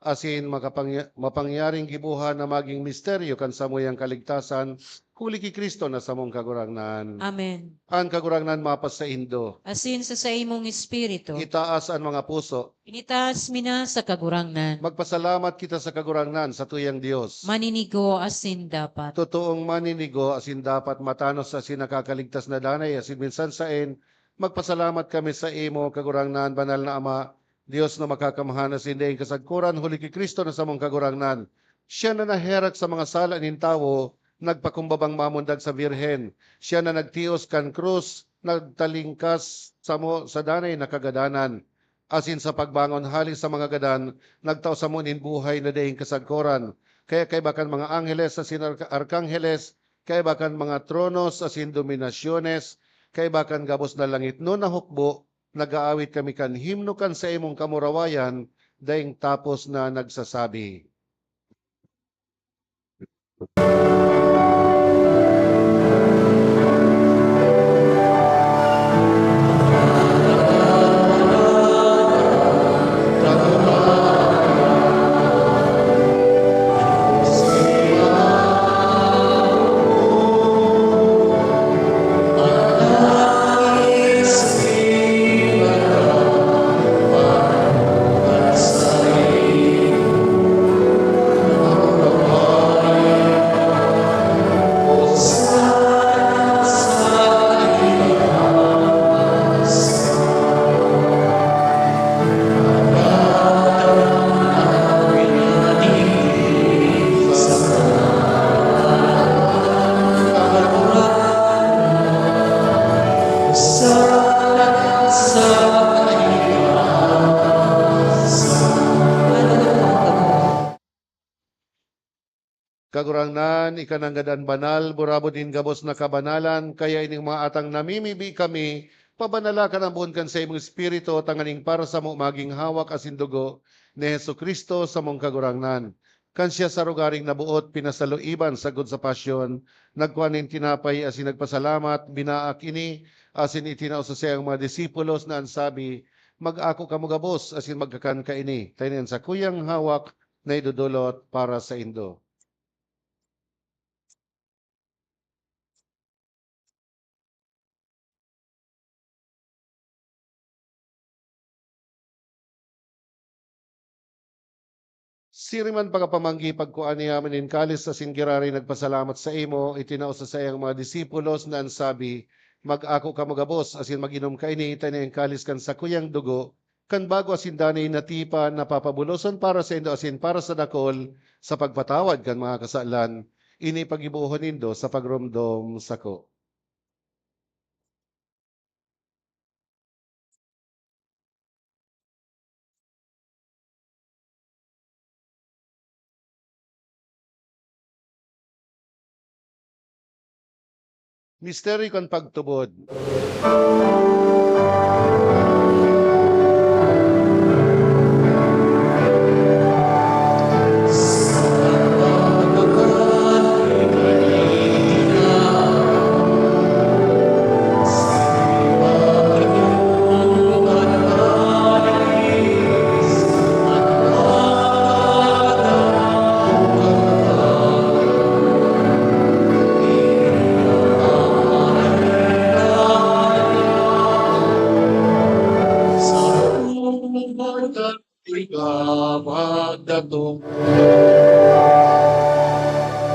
asin makapangya-, mapangyaring gibohan na magin misteryo kan samuyang kaligtasan, huli ki Cristo na samong Kagurangnan. Amen. An Kagurangnan mapasaindo. Asin sa saimong espiritu. Itaas an mga puso. Initaas mi na sa Kagurangnan. Magpasalamat kita sa Kagurangnan, satuyang Dios. Maninigo asin dapat. Totoong maninigo asin dapat, matanos asin nakakaligtas na danay, asin minsan saen, magpasalamat kami saimo, Kagurangnan, Banal na Ama, Dios na makakamhan asin daing kasagkoran, huli ki Cristo na samong Kagurangnan. Siya na naherak sa mga sala nin tawo, nagpakumbabang mamundag sa Birhen. Siya na nagtios kan krus, nagtalingkas samo sa danay na kagadanan. Asin sa pagbangon hale sa mga gadan, nagtao samo nin buhay na daing kasagkoran. Kaya kaiba kan mga angheles asin arka-, arkangheles, kaiba kan mga tronos asin dominasyones, kaiba kan gabos na langitnon na hukbo, nag-aawit kami kan himno kan saimong kamurawayan, daing tapos na nagsasabi. Kagurangnan, ika nanggad an banal, burabod nin gabos na kabanalan, kaya ining mga atang namimibi kami, pabanala kan ambon kan saimong Espiritu, tanganing para samo magin hawak asin dugo ni Jesu-Cristo, samong Kagurangnan. Kan siya sa rogaring naboot, pinasaluiban sagkod sa pasyon, nagkua nin tinapay asin nagpasalamat, binaak ini, asin itinao sa saiyang mga disipulos na an sabi, "Mag-ako kamo gabos asin magkakan kaini, ta ini an sakuyang hawak na idodolot para saindo." Siring man pakapamanggi, pagkua niya nin kalis asin giraray nagpasalamat saimo, itinao sa saiyang mga disipulos na an sabi, "Mag-ako kamo gabos asin mag-inom kaini, ta ini an kalis kan sakuyang dugo, kan bago asin danay na tipan na papabulosan para saindo asin para sa dakul sa pagpatawad kan mga kasalan. Ini paggibohon nindo sa pagromdom sako." Misteryo kan pagtubod.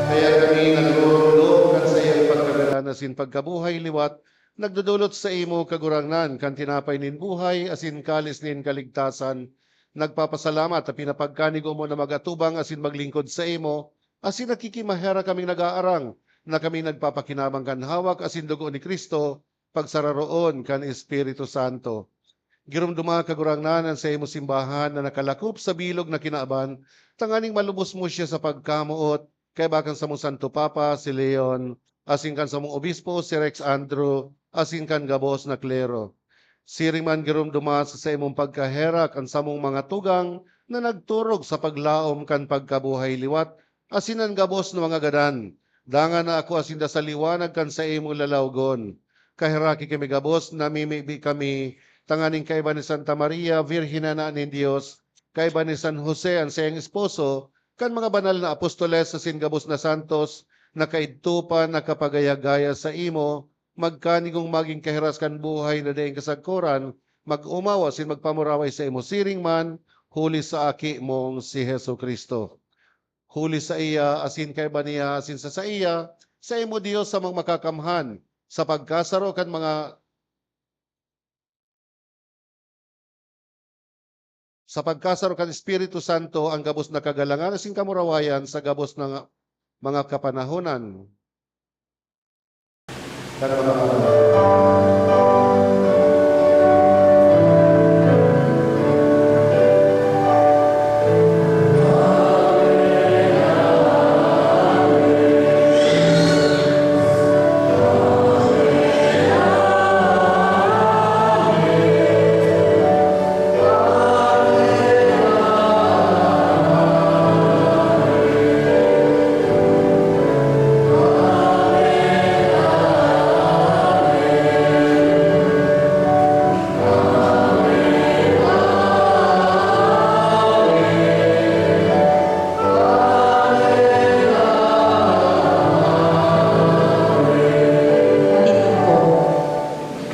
Kaya kami, nagroromdom kan saiyang pagkagadan asin pagkabuhay liwat, nagdodolot saimo, Kagurangnan, kan tinapay nin buhay asin kalis nin kaligtasan. Nagpapasalamat ta pinapagkanigo mo na mag-atubang asin maglingkod saimo, asin nakikimaherak kaming nag-aarang na kami nagpapakinabang kan hawak asin dugo ni Cristo, pagsararoon kan Espiritu Santo. Giromdoma, Kagurangnan, an saimo simbahan na nakalakop sa bilog na kinaban, tanganing malubos mo siya sa pagkamoot, kaiba kan samong Santo Papa, si Leon, asin kan samong Obispo, si Rex Andrew, asin kan gabos na klero. Siring man giromdoma sa saimong pagkaherak an samong mga tugang na nagturog sa paglaom kan pagkabuhay liwat asin an gabos na mga gadan. Dangan na ako asin da sa liwanag kan saimong lalawgon. Kaheraki kami gabos, namimibi kami tanganing kaiba ni Santa Maria, Birhen na nin Dios, kaiba ni San Jose, an saiyang esposo, kan mga banal na apostoles asin gabos na santos na kaidto pa nakapagaya-gaya saimo, magkanigong magin kahiras kan buhay na daing kasagkoran, mag-omaw asin magpamuraway saimo siring man, huli sa Aki mong si Jesu-Cristo. Huli saiya, asin kaiba niya, asin sa saiya, saimo Dios samong makakamhan, sa pagkasaro kan mga sa pagkasaro kan Espiritu Santo, an gabos na kagalangan asin kamurawayan sa gabos na mga kapanahonan. Kan mga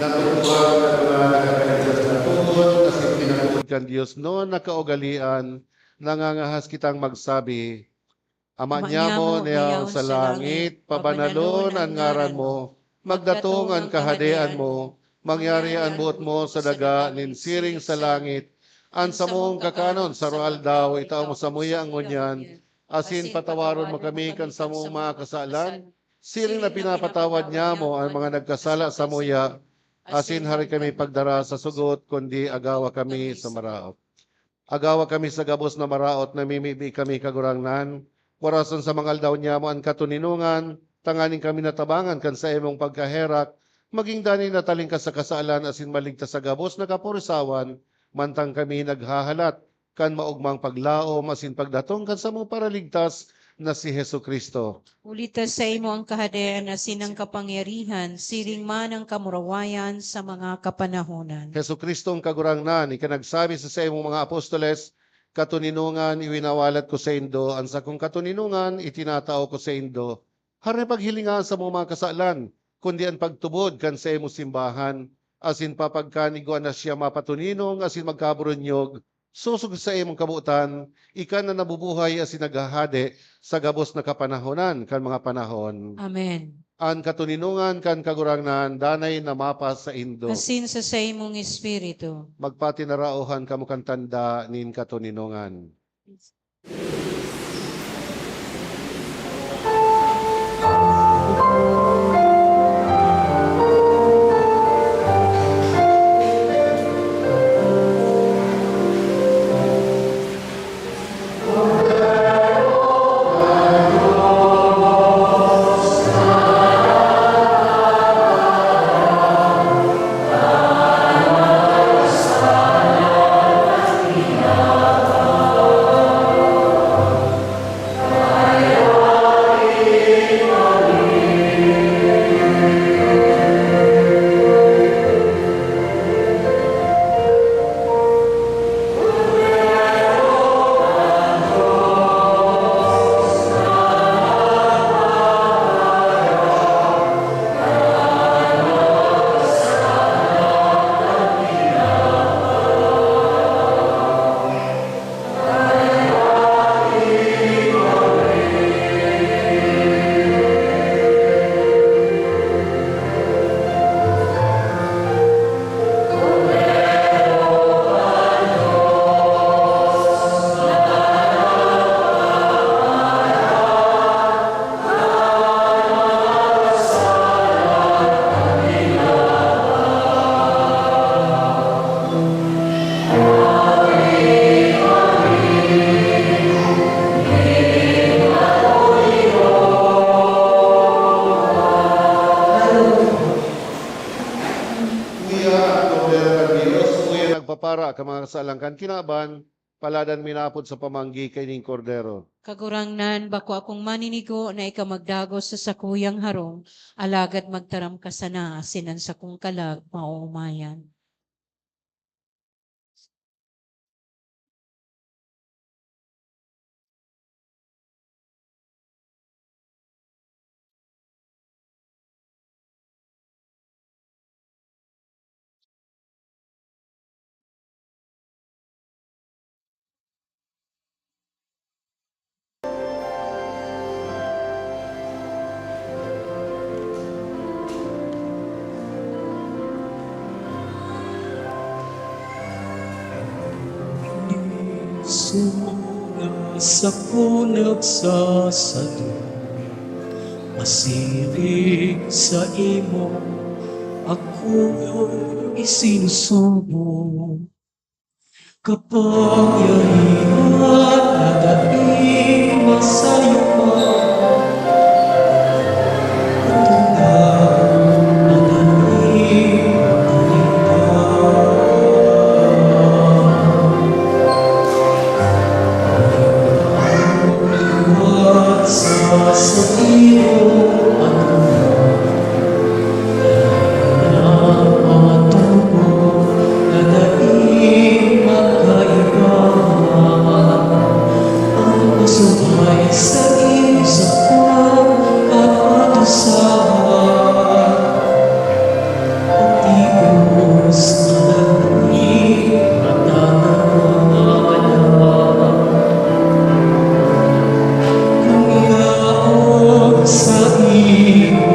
Natutuhan kan mga nakakaligtas na tuhod, asin pinatuod kan Dios na nakaugalean, nangangahas kitang magsabi, Ama Ama niamo niamo, na yaon sa langit, pabanalon an ngaran mo, magdatong an kahadean mo, mangyari an boot mo sa daga nin siring sa langit. An samong kakanon sa aroaldaw, itao mo samuya ngunyan, asin patawaron mo kami kan samong mga kasalan, siring na pinapatawad niamo an mga nagkasala samuya, asin hare kami pagdara sa sugot, kundi agawa kami sa maraot. Agawa kami sa gabos na maraot, namimibi kami, Kagurangnan, warason sa mga aldaw niamo an katoninongan, tanganing kami natabangan kan saimong pagkaherak, magin danay na talingkas sa kasalan asin maligtas sa gabos na kaporisawan, mantang kami naghahalat kan maogmang paglaom asin pagdatong kan samong Paraligtas na si Jesu-Cristo. Huli ta saimo an kahadean asin an kapangyarihan, siring man an kamurawayan sa mga kapanahonan. Jesu-Cristo, an Kagurangnan, ika nagsabi sa saimong mga apostoles, "Katoninongan iwinawalat ko saindo, an sakong katoninongan itinatao ko saindo." Hare paghilinga an samong mga kasalan, kundi an pagtubod kan saimong simbahan, asin papagkanigwa na siya mapatoninong asin magkaburunyog, sosog sa saimong kabotan, ika na nabubuhay asin naghahade sa gabos na kapanahonan kan mga panahon. Amen. An katoninongan kan Kagurangnan danay na mapasaindo. Asin sa saimong espiritu. Magpatinaraohan kamo kan tanda nin katoninongan. sa alang kan kinaban, paladan minapod sa pamanggi kaining Kordero. Kagurangnan, bako akong maninigo na ika magdagos sa sakuyang harong, alagad magtaram ka sana asin an sakong kalag maoomayan. Sumuna sa punag sa sadong, masiring sa imo, ako isinusubo. Kapangyarihan na daing masayupa, katunaw na daing matalikdan. Liwat sa saiyong atubang, na mga tubo na daing makaiba. Ang pasubay sa iyo sa pagkapatusahan, tigos na daing matatanawan. Kung yaon sa iyo,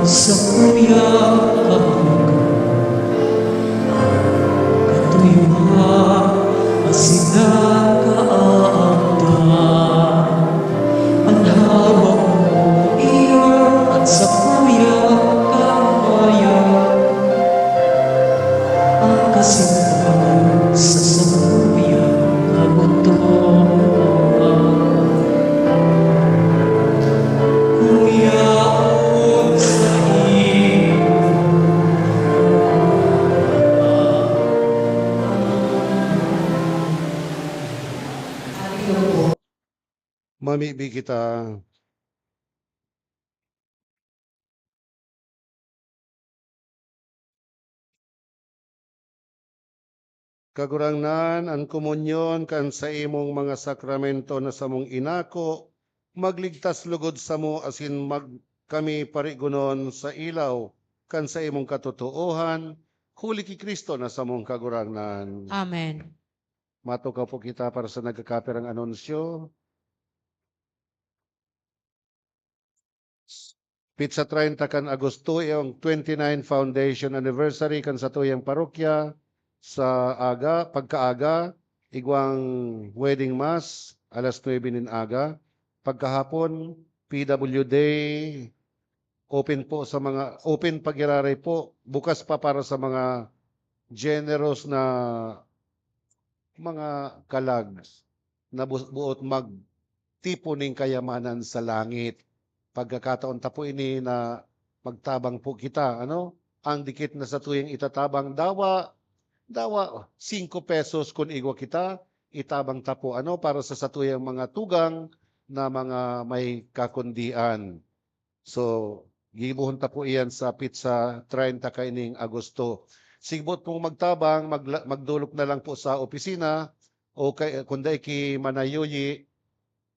Sa kuyang kabugan, ang katuyuhan asin ang kaaamtan. An hawak mo, iyo an sakuyang kamwayan. Ang kasintahan sa sakuyang kagutoman. Kung yaon sa iyo. Mamibi kita. Kagurangnan, an komunyon kan saimong mga sakramento na samong inako, magligtas logod samo asin mag-, kami parigonon sa ilaw kan saimong katotoohan, huli ki Cristo na samong Kagurangnan. Amen. Matukaw po kita para sa nagkakapirang anunsyo. Petsa treinta kan Agosto, iyo ang twenty-nine foundation anniversary kan satuyang parokya. Sa aga, pagkaaga, igwang wedding mass, alas nuebe nin aga. Pagkahapon, P W Day, open po sa mga, open pa giraray po, bukas pa para sa mga generous na mga kalag na bu-, boot magtipon nin kayamanan sa langit. Pagkakataon ta po ini na magtabang po kita, ano? Ang dikit na satuyang itatabang, dawa, dawa singko pesos kun igwa kita, itabang ta po, ano, para sa satuyang mga tugang na mga may kakundian. So, Gibohon ta po iyan sa petsa treinta kaining Agosto. Sigbo't pong magtabang, magla-, magdolok na lang po sa opisina o kay, kung dai ki manayuyi,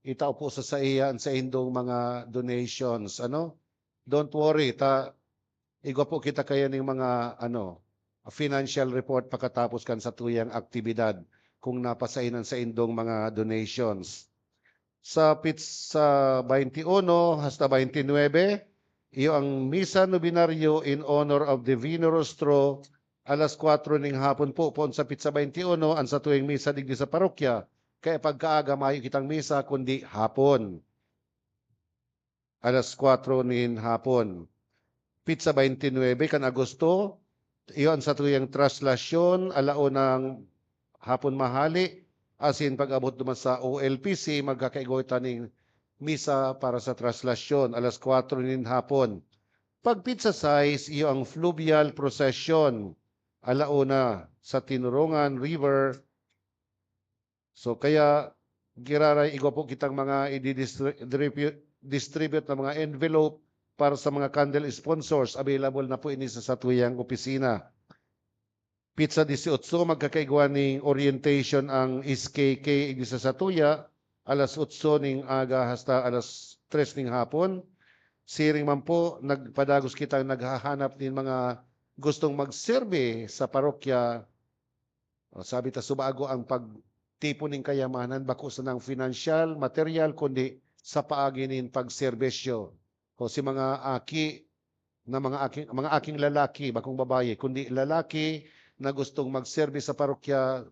itao po sa saiya an saindong mga donations, ano? Don't worry, ta, igwa po kita kaya ning mga, ano, financial report pakatapos kan satuyang aktibidad kung napasain an saindong mga donations. Sa petsa twenty-one hasta twenty-nine, iyo ang Misa Novenario in honor of Divino Rostro, alas kwatro ning hapon po, poon sa petsa twenty-one, an satuyang misa digdi sa parokya. Kaya pagkaaga, mayo kitang misa, kundi hapon. Alas kwatro nin hapon. Petsa twenty-nine kan Agosto, iyo an satuyang traslasyon, alaunang hapon mahali, asin pag-abot duman sa O L P C, magkakaigwa ta nin misa para sa traslasyon, alas kwatro nin hapon. Pag petsa sais, iyo ang fluvial procession, alauna sa Tinurongan River. So, kaya giraray igwa po kitang mga ididistri-, dribu-, distribute na mga envelope para sa mga candle sponsors. Available na po ini sa satuyang opisina. Petsa dieciocho, magkakaigwa ning orientation ang S K K igdi sa satuya, alas otso ning aga hasta alas tres ning hapon. Siring man po, nagpadagos kitang naghahanap nin mga gustong magserbi sa parokya. O, sabi ta, subago ang pagtipon nin kayamanan, bako sanang finansyal, materyal, kundi sa paagi nin pagserbisyo. O si mga aki na mga aki, mga aking lalaki, bakong babayi, kundi lalaki na gustong magserbi sa parokya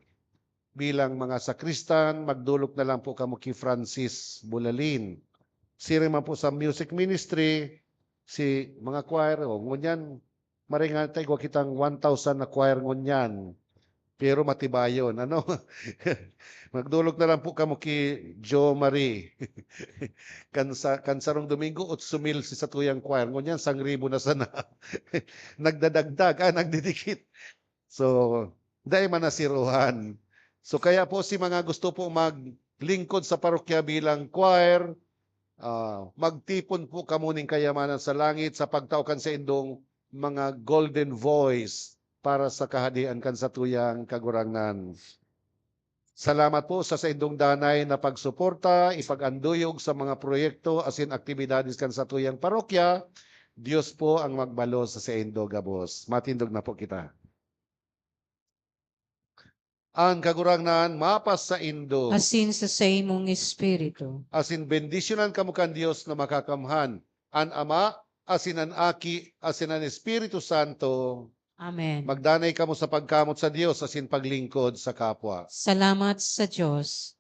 bilang mga sakristan, magdolok na lang po kamo ki Francis Bulalin. Siring man po sa music ministry, si mga choir, o ngunyan, maray nga ta igwa kitang one thousand na choir ngunyan. Pero matibayon, ano? Magdolok na lang po kamo ki Jo Marie. Kan sa, kan sarong Domingo, otso mil si satuyang choir. Ngunyan, sangribo na sana. Nagdadagdag, ah, nagdidikit. So, dai man nasiruhan. So, kaya po si mga gusto po maglingkod sa parokya bilang choir, ah, magtipon po kamo ning kayamanan sa langit sa pagtao kan saindong mga golden voice para sa Kahadean kan satuyang Kagurangnan. Salamat po sa saindong danay na pagsuporta, ipag-anduyog sa mga proyekto asin aktibidades kan satuyang parokya. Dios po ang magbalos sa saindo gabos. Matindog na po kita. An Kagurangnan mapasaindo. Asin sa saimong espiritu. Asin bendisyonan kamo kan Dios na Makakamhan, an Ama, asin an Aki, asin an Espiritu Santo. Amen. Magdanay kamo sa pagkamot sa Dios asin paglingkod sa kapwa. Salamat sa Dios.